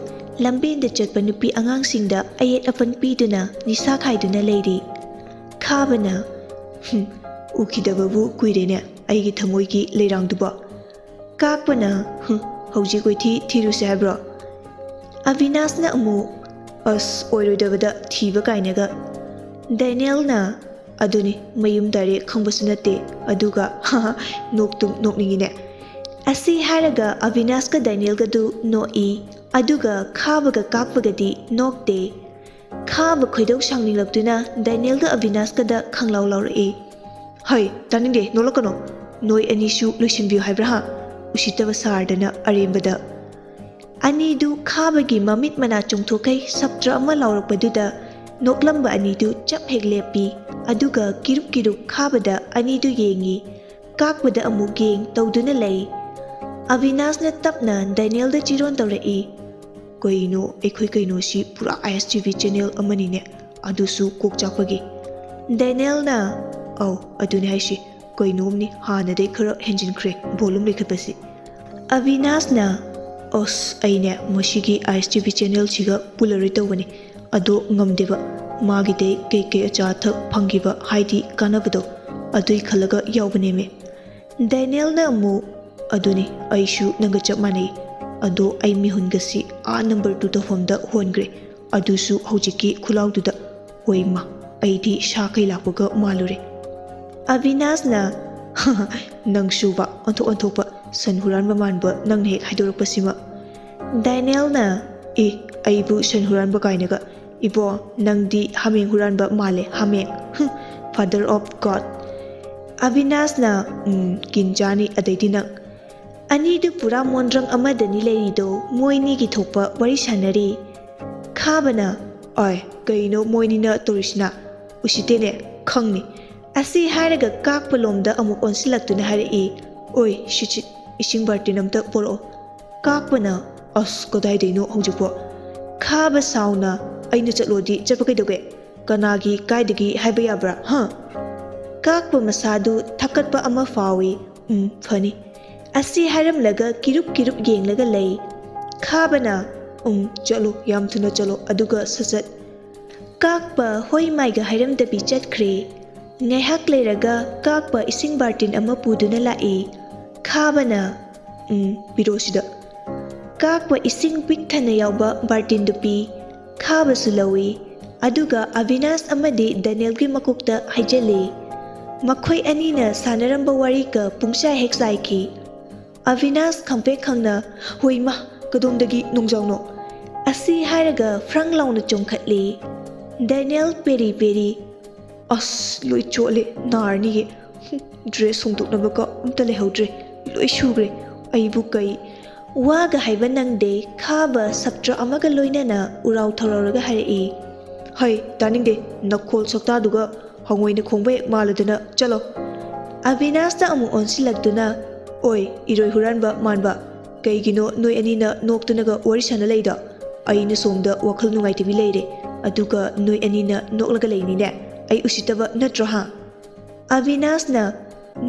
ꯂꯝꯕꯦꯟꯗ ꯆꯠꯄ ꯅꯨꯄꯤ ꯑꯉꯥꯡꯁꯤꯡꯗ ꯑꯌꯦꯠ ꯑꯄꯟ ꯄꯤꯗꯨꯅ ꯅꯤꯁꯥ ꯈꯥꯏꯗꯨꯅ ꯂꯩꯔꯤ꯫ ꯈꯥꯕꯅ, "ꯍꯨꯝ, ꯎꯈꯤꯗꯕꯕꯨ ꯀꯨꯏꯔꯦꯅꯦ ꯑꯩꯒꯤ ꯊꯃꯣꯏꯒꯤ ꯂꯩꯔꯥꯡꯗꯨꯕꯣ꯫" ꯀꯥꯛꯄꯅ, "ꯍꯨꯝ, ꯍꯧꯖꯤꯛ ꯀꯣꯏꯊꯤ ꯊꯤꯔꯨꯁꯦ ꯍꯥꯏꯕ꯭ꯔꯣ?" ꯑꯕꯤꯅꯥꯁꯅ ꯑꯃꯨꯛ, "ꯑꯁ, ꯑꯣꯏꯔꯣꯏꯗꯕꯗ ꯊꯤꯕ ꯀꯥꯏꯅꯒ꯫" ꯗꯦꯅꯤꯌꯦꯜꯅ, "ꯑꯗꯨꯅꯤ, ꯃꯌꯨꯝ ꯗꯥꯏꯔꯦꯛ ꯈꯪꯕꯁꯨ ꯅꯠꯇꯦ, ꯑꯗꯨꯒ ꯍꯥ ꯍꯥ, ꯅꯣꯛꯇꯨꯝ ꯅꯣꯛꯅꯤꯡꯉꯤꯅꯦ꯫" ꯑꯁꯤ ꯍꯥꯏꯔꯒ ꯑꯕꯤꯅꯥꯁꯀ ꯗꯦꯅꯤꯌꯦꯜꯒꯗꯨ ꯅꯣꯛꯏ, ꯑꯗꯨꯒ ꯈꯥꯕꯒ ꯀꯥꯛꯄꯒꯗꯤ ꯅꯣꯛꯇꯦ꯫ ꯈꯥꯕ ꯈꯣꯏꯗꯧ ꯁꯥꯎꯅꯤꯡꯂꯛꯇꯨꯅ ꯗꯦꯅꯤꯌꯦꯜꯒ ꯑꯕꯤꯅꯥꯁꯀꯗ ꯈꯪꯂꯥꯎ ꯂꯥꯎꯔꯛꯏ꯫ "ꯍꯩ, ꯇꯥꯅꯤꯡꯗꯦ, ꯅꯣꯛꯂꯛꯀꯅꯣ꯫ ꯅꯣꯏ ꯑꯅꯤꯁꯨ ꯂꯣꯏꯁꯤꯟꯕꯤꯌꯨ ꯍꯥꯏꯕ꯭ꯔꯥ ꯍꯥ? ꯎꯁꯤꯠꯇꯕ ꯁꯥꯔꯗꯅ ꯑꯔꯦꯝꯕꯗ꯫" ꯑꯅꯤꯗꯨ ꯈꯥꯕꯒꯤ ꯃꯃꯤꯠ ꯃꯅꯥ ꯆꯣꯡꯊꯣꯛꯈꯩ ꯁꯞꯇ꯭ꯔ ꯑꯃ ꯂꯥꯎꯔꯛꯄꯗꯨꯗ ꯅꯣꯛꯂꯝꯕ ꯑꯅꯤꯗꯨ ꯆꯞ ꯍꯦꯛ ꯂꯦꯞꯄꯤ, ꯑꯗꯨꯒ ꯀꯤꯔꯨꯛ ꯀꯤꯔꯨꯛ ꯈꯥꯕꯗ ꯑꯅꯤꯗꯨ ꯌꯦꯡꯉꯤ, ꯀꯥꯛꯄꯗ ꯑꯃꯨꯛ ꯌꯦꯡ ꯇꯧꯗꯨꯅ ꯂꯩ꯫ ꯑꯕꯤꯅꯥꯁꯅ ꯇꯞꯅ ꯗꯦꯅꯤꯌꯦꯜꯗ ꯆꯤꯔꯣꯟ ꯇꯧꯔꯛꯏ꯫ "ꯀꯩꯅꯣ, ꯑꯩꯈꯣꯏ ꯀꯩꯅꯣꯁꯤ ꯄꯨꯔꯥ ꯑꯥꯏ ꯑꯦꯁ ꯇꯤ ꯚꯤ ꯆꯦꯅꯦꯜ ꯑꯃꯅꯤꯅꯦ, ꯑꯗꯨꯁꯨ ꯀꯣꯛ ꯆꯥꯛꯄꯒꯤ?" ꯗꯦꯅꯦꯜꯅ, "ꯑꯧ, ꯑꯗꯨꯅꯦ ꯍꯥꯏꯁꯤ, ꯀꯩꯅꯣꯝꯅꯤ, ꯍꯥꯟꯅꯗꯩ ꯈꯔ ꯍꯦꯟꯖꯤꯟꯈ꯭ꯔꯦ ꯚꯣꯂꯨꯝ ꯂꯩꯈꯠꯄꯁꯤ꯫" ꯑꯕꯤꯅꯥꯁꯅ, "ꯑꯁ, ꯑꯩꯅꯦ ꯃꯁꯤꯒꯤ ꯑꯥꯏ ꯑꯦꯁ ꯇꯤ ꯚꯤ ꯆꯦꯅꯦꯜꯁꯤꯒ ꯄꯨꯜꯂꯔꯣꯏ ꯇꯧꯕꯅꯤ, ꯑꯗꯣ ꯉꯝꯗꯦꯕ, ꯃꯥꯒꯤꯗꯩ ꯀꯩꯀꯩ ꯑꯆꯥ ꯑꯊꯛ ꯐꯪꯈꯤꯕ, ꯍꯥꯏꯗꯤ ꯀꯥꯟꯅꯕꯗꯣ, ꯑꯗꯨꯏ ꯈꯜꯂꯒ ꯌꯥꯎꯕꯅꯦꯃꯤ꯫" ꯗꯦꯅꯦꯜꯅ ꯑꯃꯨꯛ, "ꯑꯗꯨꯅꯤ, ꯑꯩꯁꯨ ꯅꯪꯒ ꯆꯞ ꯃꯥꯟꯅꯩ, ꯑꯗꯣ ꯑꯩ ꯃꯤꯍꯨꯟꯒꯁꯤ ꯑꯥ ꯅꯝꯕꯔ ꯇꯨ ꯇꯧꯐꯝꯗ ꯍꯣꯟꯈ꯭ꯔꯦ, ꯑꯗꯨꯁꯨ ꯍꯧꯖꯤꯛꯀꯤ ꯈꯨꯂꯥꯎꯗꯨꯗ꯫ ꯍꯣꯏ ꯃꯥ, ꯑꯩꯗꯤ ꯁꯥ ꯀꯩ ꯂꯥꯛꯄꯒ ꯃꯥꯜꯂꯨꯔꯦ꯫" ꯑꯕꯤꯅꯥꯁꯅ, "ꯅꯪꯁꯨꯕ ꯑꯣꯟꯊꯣꯛ ꯑꯣꯟꯊꯣꯛꯄ, ꯁꯟ ꯍꯨꯔꯥꯟꯕ ꯃꯥꯟꯕ ꯅꯪꯅ ꯍꯦꯛ ꯍꯥꯏꯗꯣꯔꯛꯄꯁꯤꯃ꯫" ꯗꯦꯅꯦꯜꯅ, "ꯑꯦ, ꯑꯩꯕꯨ ꯁꯟ ꯍꯨꯔꯥꯟꯕ ꯀꯥꯏꯅꯒ? ꯏꯕꯣ, ꯅꯪꯗꯤ ꯍꯥꯃꯦꯡ ꯍꯨꯔꯥꯟꯕ ꯃꯥꯜꯂꯦ, ꯍꯥꯃꯦꯡ꯫ Father of God꯫" ꯑꯕꯤꯅꯥꯁꯅ, "ꯎꯝ, ꯀꯤꯟ ꯆꯥꯅꯤ ꯑꯗꯩꯗꯤ ꯅꯪ꯫" "ꯑꯅꯤꯗꯨ ꯄꯨꯔꯥ ꯃꯣꯟꯗ꯭ꯔꯪ ꯑꯃꯗꯅꯤ ꯂꯩꯔꯤꯗꯣ, ꯃꯣꯏꯅꯤꯒꯤ ꯊꯣꯛꯄ ꯋꯥꯔꯤ ꯁꯥꯟꯅꯔꯤ꯫" ꯈꯥꯕꯅ, "ꯑꯣꯏ, ꯀꯩꯅꯣ ꯃꯣꯏꯅꯤꯅ ꯇꯧꯔꯤꯁꯤꯅ? ꯎꯁꯤꯠꯇꯦꯅꯦ, ꯈꯪꯅꯤ꯫" ꯑꯁꯤ ꯍꯥꯏꯔꯒ ꯀꯥꯛꯄ ꯂꯣꯝꯗ ꯑꯃꯨꯛ ꯑꯣꯟꯁꯤꯜꯂꯛꯇꯨꯅ ꯍꯥꯏꯔꯛꯏ, "ꯑꯣꯏ, ꯁꯤꯠ ꯁꯤꯠ, ꯏꯁꯤꯡ ꯕꯥꯔꯇꯤꯟ ꯑꯝꯇ ꯄꯣꯔꯛꯑꯣ꯫" ꯀꯥꯛꯄꯅ, "ꯑꯁ, ꯀꯗꯥꯏꯗꯩꯅꯣ ꯍꯧꯖꯤꯛꯄꯣ?" ꯈꯥꯕ ꯁꯥꯎꯅ, "ꯑꯩꯅ ꯆꯠꯂꯣꯗꯤ ꯆꯠꯄ ꯀꯩꯗꯧꯒꯦ? ꯀꯅꯥꯒꯤ, ꯀꯥꯏꯗꯒꯤ ꯍꯥꯏꯕ ꯌꯥꯕ꯭ꯔꯥ, ꯍꯥ?" ꯀꯥꯛꯄ ꯃꯁꯥꯗꯨ ꯊꯛꯀꯠꯄ ꯑꯃ ꯐꯥꯎꯏ꯫ "ꯎꯝ, ꯐꯅꯤ꯫" ꯑꯁꯤ ꯍꯥꯏꯔꯝꯂꯒ ꯀꯤꯔꯨꯞ ꯀꯤꯔꯨꯞ ꯌꯦꯡꯂꯒ ꯂꯩ꯫ ꯈꯥꯕꯅ, "ꯎꯝ, ꯆꯠꯂꯣ, ꯌꯥꯝ ꯊꯨꯅ ꯆꯠꯂꯣ, ꯑꯗꯨꯒ ꯁꯠ ꯁꯠ꯫" ꯀꯥꯛꯄ ꯍꯣꯏ ꯃꯥꯏꯒ ꯍꯥꯏꯔꯝꯗꯕꯤ ꯆꯠꯈ꯭ꯔꯦ꯫ ꯉꯥꯏꯍꯥꯛ ꯂꯩꯔꯒ ꯀꯥꯛꯄ ꯏꯁꯤꯡ ꯕꯥꯔꯇꯤꯟ ꯑꯃ ꯄꯨꯗꯨꯅ ꯂꯥꯛꯏ꯫ ꯈꯥꯕꯅ, "ꯎꯝ, ꯄꯤꯔꯣ ꯁꯤꯗ꯫" ꯀꯥꯛꯄ ꯏꯁꯤꯡ ꯄꯤꯛ ꯊꯟꯅ ꯌꯥꯎꯕ ꯕꯥꯔꯇꯤꯟꯗꯨ ꯄꯤ꯫ ꯈꯥꯕꯁꯨ ꯂꯧꯏ꯫ ꯑꯗꯨꯒ ꯑꯕꯤꯅꯥꯁ ꯑꯃꯗꯤ ꯗꯦꯅꯦꯜꯒꯤ ꯃꯀꯣꯛꯇ ꯍꯩꯖꯤꯜꯂꯤ꯫ ꯃꯈꯣꯏ ꯑꯅꯤꯅ ꯁꯥꯟꯅꯔꯝꯕ ꯋꯥꯔꯤꯒ ꯄꯨꯡꯆꯥꯏ ꯍꯦꯛ ꯆꯥꯏꯈꯤ꯫ ꯑꯕꯤꯅꯥꯁ ꯈꯪꯄ꯭ꯔꯦꯛ ꯈꯪꯅ, "ꯍꯣꯏ ꯏꯃꯥ, ꯀꯗꯣꯝꯗꯒꯤ ꯅꯣꯡꯖꯥꯎꯅꯣ?" ꯑꯁꯤ ꯍꯥꯏꯔꯒ ꯐ꯭ꯔꯪ ꯂꯥꯎꯅ ꯆꯣꯡꯈꯠꯂꯤ꯫ ꯗꯦꯅꯦꯜ ꯄꯦꯔꯤ ꯄꯦꯔꯤ, "ꯑꯁ, ꯂꯣꯏ ꯆꯣꯠꯂꯦ, ꯅꯥꯔꯅꯤꯌꯦ꯫ ꯍꯨꯝ, ꯗ꯭ꯔꯦꯁ ꯍꯣꯡꯗꯣꯛꯅꯕꯒ ꯑꯝꯇ ꯂꯩꯍꯧꯗ꯭ꯔꯦ, ꯂꯣꯏ ꯁꯨꯈ꯭ꯔꯦ꯫ ꯑꯩꯕꯨ ꯀꯩ꯫" ꯋꯥꯒ ꯍꯥꯏꯕ ꯅꯪꯗꯦ, ꯈꯥꯕ ꯁꯞꯇ꯭ꯔ ꯑꯃꯒ ꯂꯣꯏꯅꯅ ꯎꯔꯥꯎ ꯊꯧꯔꯥꯎꯔꯒ ꯍꯥꯏꯔꯛꯏ꯫ "ꯍꯩ, ꯇꯥꯅꯤꯡꯗꯦ, ꯅꯈꯣꯜ ꯁꯛꯇꯥꯗꯨꯒ ꯍꯉꯣꯏꯅ ꯈꯣꯡꯕ ꯍꯦꯛ ꯃꯥꯜꯂꯗꯅ, ꯆꯠꯂꯣ꯫" ꯑꯕꯤꯅꯥꯁꯇ ꯑꯃꯨꯛ ꯑꯣꯟꯁꯤꯜꯂꯛꯇꯨꯅ, "ꯑꯣꯏ, ꯏꯔꯣꯏ ꯍꯨꯔꯥꯟꯕ ꯃꯥꯟꯕ, ꯀꯩꯒꯤꯅꯣ ꯅꯣꯏ ꯑꯅꯤꯅ ꯅꯣꯛꯇꯅꯒ ꯋꯥꯔꯤ ꯁꯥꯟꯅ ꯂꯩꯗꯣ? ꯑꯩꯅ ꯁꯣꯝꯗ ꯋꯥꯈꯜ ꯅꯨꯡꯉꯥꯏꯇꯕꯤ ꯂꯩꯔꯦ, ꯑꯗꯨꯒ ꯅꯣꯏ ꯑꯅꯤꯅ ꯅꯣꯛꯂꯒ ꯂꯩꯅꯤꯅꯦ꯫ ꯑꯩ ꯎꯁꯤꯠꯇꯕ ꯅꯠꯇ꯭ꯔꯣ, ꯍꯥ?" ꯑꯕꯤꯅꯥꯁꯅ,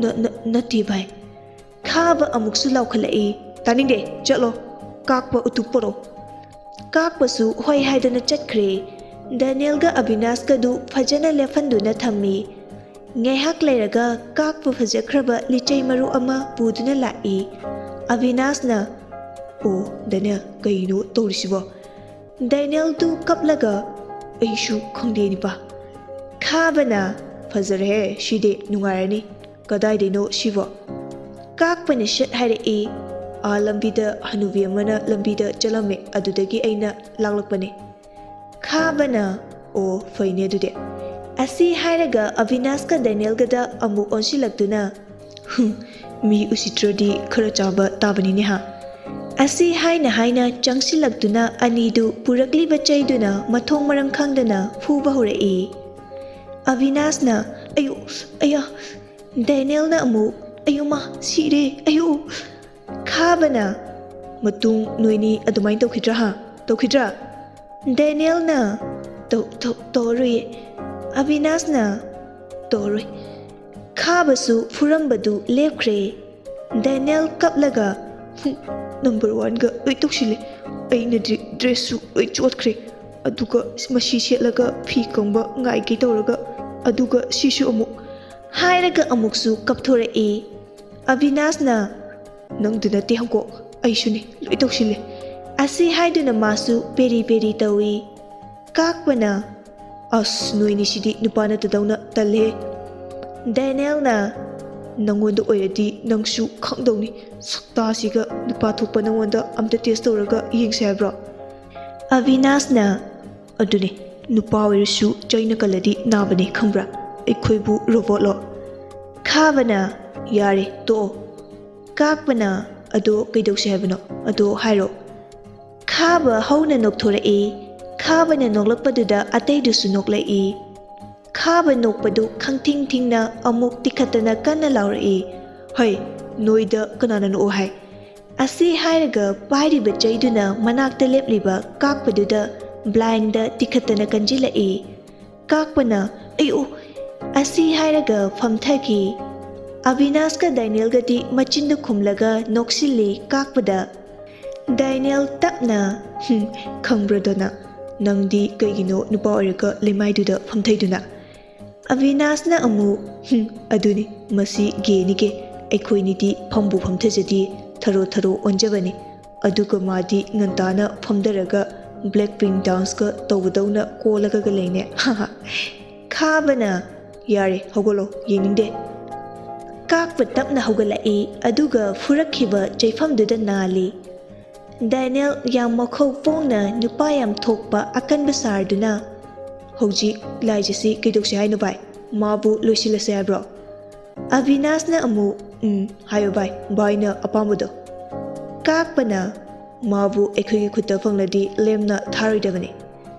"ꯅ-, ꯅ-, ꯅꯠꯇꯦ ꯚꯥꯏ꯫ ꯈꯥꯕ ꯑꯃꯨꯛꯁꯨ ꯂꯥꯎꯈꯠꯂꯛꯏ꯫ "ꯇꯥꯅꯤꯡꯗꯦ, ꯆꯠꯂꯣ꯫ ꯀꯥꯛꯄ ꯎꯇꯨꯞ ꯄꯣꯔꯛꯑꯣ꯫" ꯀꯥꯛꯄꯁꯨ ꯍꯣꯏ ꯍꯥꯏꯗꯅ ꯆꯠꯈ꯭ꯔꯦ꯫ ꯗꯦꯅꯤꯌꯦꯜꯒ ꯑꯕꯤꯅꯥꯁꯀꯗꯨ ꯐꯖꯅ ꯂꯦꯞꯍꯟꯗꯨꯅ ꯊꯝꯃꯤ꯫ ꯉꯥꯏꯍꯥꯛ ꯂꯩꯔꯒ ꯀꯥꯛꯄ ꯐꯖꯈ꯭ꯔꯕ ꯂꯤꯆꯩ ꯃꯔꯨ ꯑꯃ ꯄꯨꯗꯨꯅ ꯂꯥꯛꯏ꯫ ꯑꯕꯤꯅꯥꯁꯅ, "ꯑꯣ, ꯗꯦꯅꯤꯌꯦꯜ, ꯀꯩꯅꯣ ꯇꯧꯔꯤꯁꯤꯕꯣ?" ꯗꯦꯅꯤꯌꯦꯜꯗꯨ ꯀꯞꯂꯒ, "ꯑꯩꯁꯨ ꯈꯪꯗꯦ, ꯅꯤꯄꯥ꯫" ꯈꯥꯕꯅ, "ꯐꯖꯔꯦꯍꯦ, ꯁꯤꯗꯤ ꯅꯨꯡꯉꯥꯏꯔꯅꯤ꯫ ꯀꯗꯥꯏꯗꯩꯅꯣ ꯁꯤꯕꯣ?" ꯀꯥꯛꯄꯅ ꯁꯠ ꯍꯥꯏꯔꯛꯏ, "ꯑꯥ ꯂꯝꯕꯤꯗ ꯍꯅꯨꯕꯤ ꯑꯃꯅ ꯂꯝꯕꯤꯗ ꯆꯠꯂꯝꯃꯦ, ꯑꯗꯨꯗꯒꯤ ꯑꯩꯅ ꯂꯥꯛꯂꯛꯄꯅꯦ꯫" ꯈꯥꯕꯅ, "ꯑꯣ, ꯐꯩꯅꯦ ꯑꯗꯨꯗꯤ꯫" ꯑꯁꯤ ꯍꯥꯏꯔꯒ ꯑꯕꯤꯅꯥꯁꯀ ꯗꯦꯅꯤꯌꯦꯜꯒꯗ ꯑꯃꯨꯛ ꯑꯣꯟꯁꯤꯜꯂꯛꯇꯨꯅ, "ꯍꯨꯝ, ꯃꯤ ꯎꯁꯤꯠꯇ꯭ꯔꯗꯤ ꯈꯔ ꯆꯥꯕ ꯇꯥꯕꯅꯤꯅꯦ, ꯍꯥ?" ꯑꯁꯤ ꯍꯥꯏꯅ ꯍꯥꯏꯅ ꯆꯪꯁꯤꯜꯂꯛꯇꯨꯅ ꯑꯅꯤꯗꯨ ꯄꯨꯔꯛꯂꯤꯕ ꯆꯩꯗꯨꯅ ꯃꯊꯣꯡ ꯃꯔꯝ ꯈꯪꯗꯅ ꯐꯨꯕ ꯍꯧꯔꯛꯏ꯫ ꯑꯕꯤꯅꯥꯁꯅ, "ꯑꯌꯨ, ꯑꯌꯥ!" ꯗꯦꯅꯤꯌꯦꯜꯅ ꯑꯃꯨꯛ, "ꯑꯌꯨꯃꯥ, ꯁꯤꯔꯦ, ꯑꯌꯨ!" ꯈꯥꯕꯅ, "ꯃꯇꯨꯡ ꯅꯣꯏꯅꯤ ꯑꯗꯨꯃꯥꯏꯅ ꯇꯧꯈꯤꯗ꯭ꯔꯥ, ꯍꯥ? ꯇꯧꯈꯤꯗ꯭ꯔꯥ?" ꯗꯦꯅꯤꯌꯦꯜꯅ, "ꯇꯧ-, ꯇꯧ-, ꯇꯧꯔꯣꯏꯌꯦ꯫" ꯑꯕꯤꯅꯥꯁꯅ, "ꯇꯧꯔꯣꯏ꯫" ꯈꯥꯕꯁꯨ ꯐꯨꯔꯝꯕꯗꯨ ꯂꯦꯞꯈ꯭ꯔꯦ꯫ ꯗꯦꯅꯤꯌꯦꯜ ꯀꯞꯂꯒ, "ꯍꯨꯝ, ꯅꯝꯕꯔ ꯋꯥꯟꯒ ꯂꯣꯏ ꯇꯧꯁꯤꯜꯂꯦ꯫ ꯑꯩꯅꯗꯤ ꯗ꯭ꯔꯦꯁꯁꯨ ꯂꯣꯏ ꯆꯣꯠꯈ꯭ꯔꯦ꯫ ꯑꯗꯨꯒ ꯃꯁꯤ ꯁꯦꯠꯂꯒ ꯐꯤ ꯀꯪꯕ ꯉꯥꯏꯒꯦ ꯇꯧꯔꯒ, ꯑꯗꯨꯒ ꯁꯤꯁꯨ ꯑꯃꯨꯛ꯫" ꯍꯥꯏꯔꯒ ꯑꯃꯨꯛꯁꯨ ꯀꯞꯊꯣꯔꯛꯏ꯫ ꯑꯕꯤꯅꯥꯁꯅ, "ꯅꯪꯗ ꯅꯠꯇꯦ, ꯍꯪꯀꯣꯛ, ꯑꯩꯁꯨꯅꯦ, ꯂꯣꯏ ꯇꯧꯁꯤꯜꯂꯦ꯫" ꯑꯁꯤ ꯍꯥꯏꯗꯨꯅ ꯃꯥꯁꯨ ꯄꯦꯔꯤ ꯄꯦꯔꯤ ꯇꯧꯏ꯫ ꯀꯥꯛꯄꯅ, "ꯑꯁ, ꯅꯣꯏꯅꯤꯁꯤꯗꯤ ꯅꯨꯄꯥ ꯅꯠꯇꯗꯧꯅ ꯇꯜꯂꯦ꯫" ꯗꯦꯅꯤꯌꯦꯜꯅ, "ꯅꯪꯉꯣꯟꯗ ꯑꯣꯏꯔꯗꯤ ꯅꯪꯁꯨ ꯈꯪꯗꯧꯅꯤ꯫ ꯁꯛꯇꯥꯁꯤꯒ ꯅꯨꯄꯥ ꯊꯣꯛꯄ ꯅꯪꯉꯣꯟꯗ ꯑꯝꯇ ꯇꯦꯁ ꯇꯧꯔꯒ ꯌꯦꯡꯁꯦ ꯍꯥꯏꯕ꯭ꯔꯣ?" ꯑꯕꯤꯅꯥꯁꯅ, "ꯑꯗꯨꯅꯦ, ꯅꯨꯄꯥ ꯑꯣꯏꯔꯁꯨ ꯆꯩꯅ ꯀꯜꯂꯗꯤ ꯅꯥꯕꯅꯦ, ꯈꯪꯕ꯭ꯔꯥ? ꯑꯩꯈꯣꯏꯕꯨ ꯔꯣꯕꯣꯠꯂꯣ?" ꯈꯥꯕꯅ, "ꯌꯥꯔꯦ, ꯇꯣꯛꯑꯣ꯫" ꯀꯥꯛꯄꯅ, "ꯑꯗꯣ ꯀꯩꯗꯧꯁꯦ ꯍꯥꯏꯕꯅꯣ? ꯑꯗꯣ ꯍꯥꯏꯔꯣ꯫" ꯈꯥꯕ ꯍꯧꯅ ꯅꯣꯛꯊꯣꯔꯛꯏ꯫ ꯈꯥꯕꯅ ꯅꯣꯛꯂꯛꯄꯗꯨꯗ ꯑꯇꯩꯗꯨꯁꯨ ꯅꯣꯛꯂꯛꯏ꯫ ꯈꯥꯕ ꯅꯣꯛꯄꯗꯨ ꯈꯪꯊꯤꯡ ꯊꯤꯡꯅ ꯑꯃꯨꯛ ꯇꯤꯈꯠꯇꯅ ꯀꯟꯅ ꯂꯥꯎꯔꯛꯏ, "ꯍꯩ, ꯅꯣꯏꯗ ꯀꯅꯥꯅ ꯅꯣꯛꯑꯣ ꯍꯥꯏ?" ꯑꯁꯤ ꯍꯥꯏꯔꯒ ꯄꯥꯏꯔꯤꯕ ꯆꯩꯗꯨꯅ ꯃꯅꯥꯛꯇ ꯂꯦꯞꯂꯤꯕ ꯀꯥꯛꯄꯗꯨꯗ ꯕ꯭ꯂꯥꯏꯟꯗ ꯇꯤꯈꯠꯇꯅ ꯀꯟꯖꯤꯜꯂꯛꯏ꯫ ꯀꯥꯛꯄꯅ, "ꯑꯩ, ꯑꯣ!" ꯑꯁꯤ ꯍꯥꯏꯔꯒ ꯐꯝꯊꯈꯤ꯫ ꯑꯕꯤꯅꯥꯁꯀ ꯗꯥꯏꯅꯦꯜꯒꯗꯤ ꯃꯆꯤꯟꯗꯨ ꯈꯨꯝꯂꯒ ꯅꯣꯛꯁꯤꯜꯂꯤ ꯀꯥꯛꯄꯗ꯫ ꯗꯥꯏꯅꯦꯜ ꯇꯞꯅ, "ꯍꯨꯝ, ꯈꯪꯕ꯭ꯔꯥ ꯗꯣꯅꯥ? ꯅꯪꯗꯤ ꯀꯩꯒꯤꯅꯣ ꯅꯨꯄꯥ ꯑꯣꯏꯔꯒ ꯂꯩꯃꯥꯏꯗꯨꯗ ꯐꯝꯊꯩꯗꯨꯅ?" ꯑꯕꯤꯅꯥꯁꯅ ꯑꯃꯨꯛ, "ꯍꯨꯝ, ꯑꯗꯨꯅꯤ, ꯃꯁꯤ ꯒꯦꯅꯤꯒꯦ꯫ ꯑꯩꯈꯣꯏꯅꯤꯗꯤ ꯐꯝꯕꯨ ꯐꯝꯊꯖꯗꯦ, ꯊꯔꯣ ꯊꯔꯣ ꯑꯣꯟꯖꯕꯅꯤ꯫ ꯑꯗꯨꯒ ꯃꯥꯗꯤ ꯉꯟꯇꯥꯅ ꯐꯝꯊꯔꯒ ꯕ꯭ꯂꯦꯛ ꯄꯤꯡ ꯗꯥꯟꯁꯀ ꯇꯧꯕꯗꯧꯅ ꯀꯣꯜꯂꯒꯒ ꯂꯩꯅꯦ꯫ ꯍꯥ ꯍꯥ!" ꯈꯥꯕꯅ, "ꯌꯥꯔꯦ, ꯍꯧꯒꯠꯂꯣ, ꯌꯦꯡꯅꯤꯡꯗꯦ!" ꯀꯥꯛꯄ ꯇꯞꯅ ꯍꯧꯒꯠꯂꯛꯏ, ꯑꯗꯨꯒ ꯐꯨꯔꯛꯈꯤꯕ ꯆꯩꯐꯝꯗꯨꯗ ꯅꯥꯜꯂꯤ꯫ ꯗꯥꯏꯅꯦꯜ ꯌꯥꯝ ꯃꯈꯧ ꯄꯣꯡꯅ ꯅꯨꯄꯥ ꯌꯥꯝ ꯊꯣꯛꯄ ꯑꯀꯟꯕ ꯁꯥꯔꯗꯨꯅ, "ꯍꯧꯖꯤꯛ ꯂꯥꯏꯖꯁꯤ ꯀꯩꯗꯧꯁꯦ ꯍꯥꯏꯅꯣ ꯚꯥꯏ? ꯃꯥꯕꯨ ꯂꯣꯏꯁꯤꯜꯂꯁꯦ ꯍꯥꯏꯕ꯭ꯔꯣ?" ꯑꯕꯤꯅꯥꯁꯅ ꯑꯃꯨꯛ, "ꯎꯝ, ꯍꯥꯏꯌꯣ ꯚꯥꯏ, ꯚꯥꯏꯅ ꯑꯄꯥꯝꯕꯗꯣ꯫" ꯀꯥꯛꯄꯅ, "ꯃꯥꯕꯨ ꯑꯩꯈꯣꯏꯒꯤ ꯈꯨꯠꯇ ꯐꯪꯂꯗꯤ ꯂꯦꯝꯅ ꯊꯥꯔꯣꯏꯗꯕꯅꯤ꯫"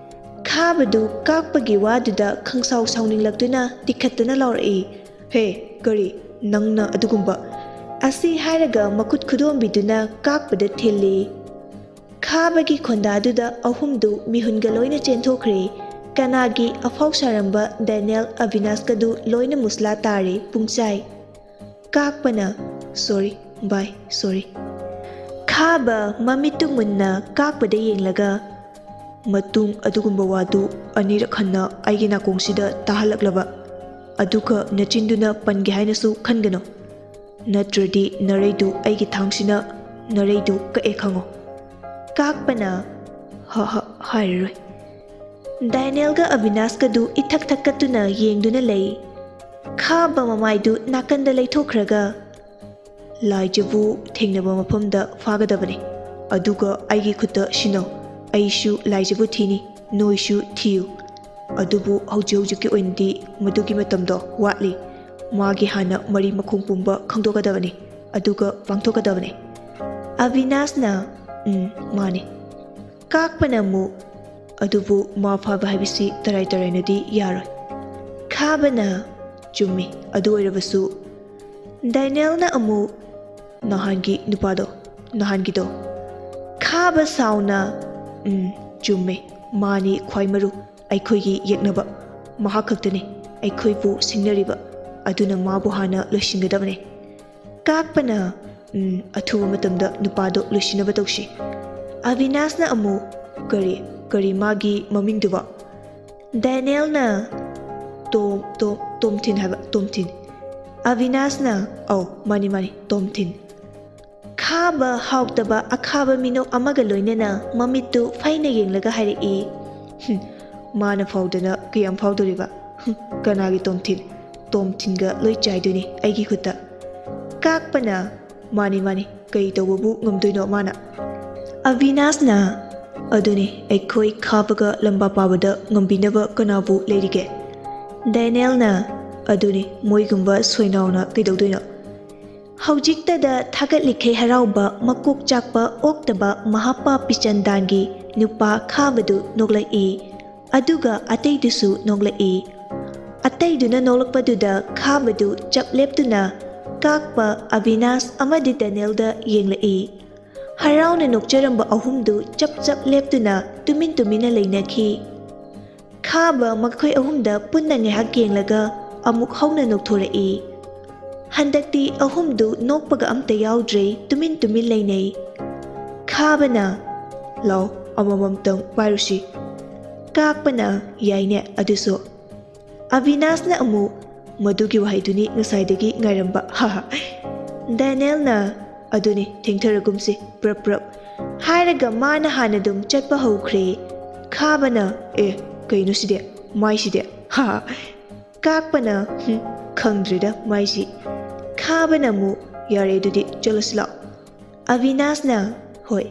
ꯈꯥꯕꯗꯨ ꯀꯥꯛꯄꯒꯤ ꯋꯥꯗꯨꯗ ꯈꯪꯁꯥꯎ ꯁꯥꯎꯅꯤꯡꯂꯛꯇꯨꯅ ꯇꯤꯈꯠꯇꯅ ꯂꯥꯎꯔꯛꯏ, "ꯍꯦ, ꯀꯔꯤ? ꯅꯪꯅ ꯑꯗꯨꯒꯨꯝꯕ?" ꯑꯁꯤ ꯍꯥꯏꯔꯒ ꯃꯈꯨꯠ ꯈꯨꯗꯣꯝꯕꯤꯗꯨꯅ ꯀꯥꯛꯄꯗ ꯊꯤꯜꯂꯤ꯫ ꯈꯥꯕꯒꯤ ꯈꯣꯟꯗꯥꯗꯨꯗ ꯑꯍꯨꯝꯗꯨ ꯃꯤꯍꯨꯟꯒ ꯂꯣꯏꯅ ꯆꯦꯟꯊꯣꯛꯈ꯭ꯔꯦ꯫ ꯀꯅꯥꯒꯤ ꯑꯐꯥꯎ ꯁꯥꯔꯝꯕ ꯗꯦꯅꯤꯌꯦꯜ ꯑꯕꯤꯅꯥꯁꯀꯗꯨ ꯂꯣꯏꯅ ꯃꯨꯁꯂꯥ ꯇꯥꯔꯦ ꯄꯨꯡꯆꯥꯏ꯫ ꯀꯥꯛꯄꯅ, "Sorry, bye, sorry꯫" ꯈꯥꯕ ꯃꯃꯤꯠꯇꯨ ꯃꯨꯟꯅ ꯀꯥꯛꯄꯗ ꯌꯦꯡꯂꯒ, "ꯃꯇꯨꯡ ꯑꯗꯨꯒꯨꯝꯕ ꯋꯥꯗꯨ ꯑꯅꯤꯔꯛ ꯍꯟꯅ ꯑꯩꯒꯤ ꯅꯥꯀꯣꯡꯁꯤꯗ ꯇꯥꯍꯜꯂꯛꯂꯕ, ꯑꯗꯨꯒ ꯅꯆꯤꯟꯗꯨꯅ ꯄꯟꯒꯦ ꯍꯥꯏꯅꯁꯨ ꯈꯟꯒꯅꯨ꯫ ꯅꯠꯇ꯭ꯔꯗꯤ ꯅꯔꯩꯗꯨ ꯑꯩꯒꯤ ꯊꯥꯡꯁꯤꯅ ꯅꯔꯩꯗꯨ ꯀꯛꯑꯦ ꯈꯪꯉꯣ꯫" ꯀꯥꯛꯄꯅ, "ꯍ, ꯍ, ꯍꯥꯏꯔꯔꯣꯏ꯫" ꯗꯦꯅꯤꯌꯦꯜꯒ ꯑꯕꯤꯅꯥꯁꯀꯗꯨ ꯏꯊꯛ ꯊꯛꯀꯠꯇꯨꯅ ꯌꯦꯡꯗꯨꯅ ꯂꯩ꯫ ꯈꯥꯕ ꯃꯃꯥꯏꯗꯨ ꯅꯥꯀꯟꯗ ꯂꯩꯊꯣꯛꯈ꯭ꯔꯒ, "ꯂꯥꯏꯖꯕꯨ ꯊꯦꯡꯅꯕ ꯃꯐꯝꯗ ꯐꯥꯒꯗꯕꯅꯤ, ꯑꯗꯨꯒ ꯑꯩꯒꯤ ꯈꯨꯠꯇ ꯁꯤꯟꯅꯧ꯫ ꯑꯩꯁꯨ ꯂꯥꯏꯖꯕꯨ ꯊꯤꯅꯤ, ꯅꯣꯏꯁꯨ ꯊꯤꯌꯨ꯫ ꯑꯗꯨꯕꯨ ꯍꯧꯖꯤꯛ ꯍꯧꯖꯤꯛꯀꯤ ꯑꯣꯏꯅꯗꯤ ꯃꯗꯨꯒꯤ ꯃꯇꯝꯗꯣ ꯋꯥꯠꯂꯤ꯫ ꯃꯥꯒꯤ ꯍꯥꯟꯅ ꯃꯔꯤ ꯃꯈꯣꯡ ꯄꯨꯝꯕ ꯈꯪꯗꯣꯛꯀꯗꯕꯅꯤ, ꯑꯗꯨꯒ ꯄꯥꯡꯊꯣꯛꯀꯗꯕꯅꯤ꯫" ꯑꯕꯤꯅꯥꯁꯅ, "ꯎꯝ, ꯃꯥꯅꯤ꯫" ꯀꯥꯛꯄꯅ ꯑꯃꯨꯛ, "ꯑꯗꯨꯕꯨ ꯃꯥ ꯐꯥꯕ ꯍꯥꯏꯕꯁꯤ ꯇꯔꯥꯏ ꯇꯔꯥꯏꯅꯗꯤ ꯌꯥꯔꯣꯏ꯫" ꯈꯥꯕꯅ, "ꯆꯨꯝꯃꯤ, ꯑꯗꯨ ꯑꯣꯏꯔꯕꯁꯨ꯫" ꯗꯦꯅꯤꯌꯦꯜꯅ ꯑꯃꯨꯛ, "ꯅꯍꯥꯟꯒꯤ ꯅꯨꯄꯥꯗꯣ, ꯅꯍꯥꯟꯒꯤꯗꯣ꯫ ꯈꯥꯕ ꯁꯥꯎꯅ, "ꯎꯝ, ꯆꯨꯝꯃꯦ, ꯃꯥꯅꯤ ꯈ꯭ꯋꯥꯏ ꯃꯔꯨ ꯑꯩꯈꯣꯏꯒꯤ ꯌꯦꯛꯅꯕ꯫ ꯃꯍꯥꯛ ꯈꯛꯇꯅꯤ ꯑꯩꯈꯣꯏꯕꯨ ꯁꯤꯡꯅꯔꯤꯕ, ꯑꯗꯨꯅ ꯃꯥꯕꯨ ꯍꯥꯟꯅ ꯂꯣꯏꯁꯤꯟꯒꯗꯕꯅꯤ꯫" ꯀꯥꯛꯄꯅ, "ꯎꯝ, ꯑꯊꯨꯕ ꯃꯇꯝꯗ ꯅꯨꯄꯥꯗꯣ ꯂꯣꯏꯁꯤꯟꯅꯕ ꯇꯧꯁꯤ꯫" ꯑꯕꯤꯅꯥꯁꯅ ꯑꯃꯨꯛ, "ꯀꯔꯤ, ꯀꯔꯤ ꯃꯥꯒꯤ ꯃꯃꯤꯡꯗꯨꯕꯣ?" ꯗꯦꯅꯤꯌꯦꯜꯅ, "ꯇꯣꯝ, ꯇꯣꯝ, ꯇꯣꯝꯊꯤꯟ ꯍꯥꯏꯕ, ꯇꯣꯝꯊꯤꯟ꯫" ꯑꯕꯤꯅꯥꯁꯅ, "ꯑꯧ, ꯃꯥꯅꯤ, ꯃꯥꯅꯤ, ꯇꯣꯝꯊꯤꯟ꯫" ꯈꯥꯕ ꯍꯥꯎꯇꯕ ꯑꯈꯥꯕ ꯃꯤꯅꯣꯛ ꯑꯃꯒ ꯂꯣꯏꯅꯅ ꯃꯃꯤꯠꯇꯨ ꯐꯩꯅ ꯌꯦꯡꯂꯒ ꯍꯥꯏꯔꯛꯏ, "ꯍꯨꯝ, ꯃꯥꯅ ꯐꯥꯎꯗꯅ ꯀꯌꯥꯝ ꯐꯥꯎꯗꯣꯔꯤꯕ? ꯍꯨꯝ, ꯀꯅꯥꯒꯤ ꯇꯣꯝꯊꯤꯟ? ꯇꯣꯝꯊꯤꯟꯒ ꯂꯣꯏ ꯆꯥꯏꯗꯣꯏꯅꯤ ꯑꯩꯒꯤ ꯈꯨꯠꯇ꯫" ꯀꯥꯛꯄꯅ, "ꯃꯥꯅꯤ, ꯃꯥꯅꯤ, ꯀꯩ ꯇꯧꯕꯕꯨ ꯉꯝꯗꯣꯏꯅꯣ ꯃꯥꯅ?" ꯑꯕꯤꯅꯥꯁꯅ, "ꯑꯗꯨꯅꯤ ꯑꯩꯈꯣꯏ ꯈꯥꯕꯒ ꯂꯝꯕꯥ ꯄꯥꯕꯗ ꯉꯝꯕꯤꯅꯕ ꯀꯅꯥꯕꯨ ꯂꯩꯔꯤꯒꯦ?" ꯗꯦꯅꯤꯌꯦꯜꯅ, "ꯑꯗꯨꯅꯤ ꯃꯣꯏꯒꯨꯝꯕ ꯁꯣꯏꯅꯥꯎꯅ ꯀꯩꯗꯧꯗꯣꯏꯅꯣ?" ꯍꯧꯖꯤꯛꯇꯗ ꯊꯥꯒꯠꯂꯤꯈꯩ ꯍꯔꯥꯎꯕ ꯃꯀꯣꯛ ꯆꯥꯛꯄ ꯑꯣꯛꯇꯕ ꯃꯍꯥꯄꯥꯄꯤ ꯆꯟꯗꯥꯟꯒꯤ ꯅꯨꯄꯥ ꯈꯥꯕꯗꯨ ꯅꯣꯛꯂꯛꯏ꯫ ꯑꯗꯨꯒ ꯑꯇꯩꯗꯨꯁꯨ ꯅꯣꯛꯂꯛꯏ꯫ ꯑꯇꯩꯗꯨꯅ ꯅꯣꯛꯂꯛꯄꯗꯨꯗ ꯈꯥꯕꯗꯨ ꯆꯞ ꯂꯦꯞꯇꯨꯅ ꯀꯥꯛꯄ, ꯑꯕꯤꯅꯥꯁ ꯑꯃꯗꯤ ꯗꯦꯅꯤꯌꯦꯜꯗ ꯌꯦꯡꯂꯛꯏ꯫ ꯍꯔꯥꯎꯅ ꯅꯣꯛꯆꯔꯝꯕ ꯑꯍꯨꯝꯗꯨ ꯆꯞ ꯆꯞ ꯂꯦꯞꯇꯨꯅ ꯇꯨꯃꯤꯟ ꯇꯨꯃꯤꯟꯅ ꯂꯩꯅꯈꯤ꯫ ꯈꯥꯕ ꯃꯈꯣꯏ ꯑꯍꯨꯝꯗ ꯄꯨꯟꯅ ꯉꯥꯏꯍꯥꯛ ꯌꯦꯡꯂꯒ ꯑꯃꯨꯛ ꯍꯧꯅ ꯅꯣꯛꯊꯣꯔꯛꯏ꯫ ꯍꯟꯗꯛꯇꯤ ꯑꯍꯨꯝꯗꯨ ꯅꯣꯛꯄꯒ ꯑꯝꯇ ꯌꯥꯎꯗ꯭ꯔꯦ, ꯇꯨꯃꯤꯟ ꯇꯨꯃꯤꯟ ꯂꯩꯅꯩ꯫ ꯈꯥꯕꯅ, "ꯂꯥꯎ, ꯑꯃꯃꯝꯇꯪ ꯄꯥꯏꯔꯨꯁꯤ꯫" ꯀꯥꯛꯄꯅ, "ꯌꯥꯏꯅꯦ ꯑꯗꯨꯁꯨ꯫" ꯑꯕꯤꯅꯥꯁꯅ ꯑꯃꯨꯛ, "ꯃꯗꯨꯒꯤ ꯋꯥꯍꯩꯗꯨꯅꯤ ꯉꯁꯥꯏꯗꯒꯤ ꯉꯥꯏꯔꯝꯕ, ꯍꯥ ꯍꯥ꯫" ꯗꯦꯅꯤꯌꯦꯜꯅ, "ꯑꯗꯨꯅꯤ, ꯊꯦꯡꯊꯔꯒꯨꯝꯁꯤ, ꯄ꯭ꯔꯞ ꯄ꯭ꯔꯞ," ꯍꯥꯏꯔꯒ ꯃꯥꯅ ꯍꯥꯟꯅ ꯑꯗꯨꯝ ꯆꯠꯄ ꯍꯧꯈ꯭ꯔꯦ꯫ ꯈꯥꯕꯅ, "ꯑꯦ, ꯀꯩꯅꯣ ꯁꯤꯗꯤ? ꯃꯥꯏꯁꯤꯗꯤ, ꯍꯥ ꯍꯥ꯫" ꯀꯥꯛꯄꯅ, "ꯍꯨꯝ, ꯈꯪꯗ꯭ꯔꯦꯗ ꯃꯥꯏꯁꯤ꯫" ꯈꯥꯕꯅ ꯑꯃꯨꯛ, "ꯌꯥꯔꯦ, ꯑꯗꯨꯗꯤ ꯆꯠꯂꯁꯤ ꯂꯥꯛꯑꯣ꯫" ꯑꯕꯤꯅꯥꯁꯅ, "ꯍꯣꯏ꯫"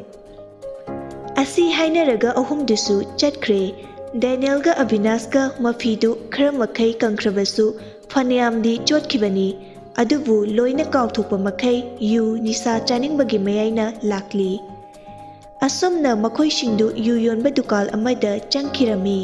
ꯑꯁꯤ ꯍꯥꯏꯅꯔꯒ ꯑꯍꯨꯝꯗꯨꯁꯨ ꯆꯠꯈ꯭ꯔꯦ꯫ ꯗꯦꯅꯤꯌꯦꯜꯒ ꯑꯕꯤꯅꯥꯁꯀ ꯃꯐꯤꯗꯨ ꯈꯔ ꯃꯈꯩ ꯀꯪꯈ꯭ꯔꯕꯁꯨ ꯐꯅꯌꯥꯝꯗꯤ ꯆꯣꯠꯈꯤꯕꯅꯤ꯫ ꯑꯗꯨꯕꯨ ꯂꯣꯏꯅ ꯀꯥꯎꯊꯣꯛꯄ ꯃꯈꯩ ꯌꯨ ꯅꯤꯁꯥ ꯆꯥꯅꯤꯡꯕꯒꯤ ꯃꯌꯥꯏꯅ ꯂꯥꯛꯂꯤ꯫ ꯑꯁꯨꯝꯅ ꯃꯈꯣꯏꯁꯤꯡꯗꯨ ꯌꯨ ꯌꯣꯟꯕ ꯗꯨꯀꯥꯟ ꯑꯃꯗ ꯆꯪꯈꯤꯔꯝꯃꯤ꯫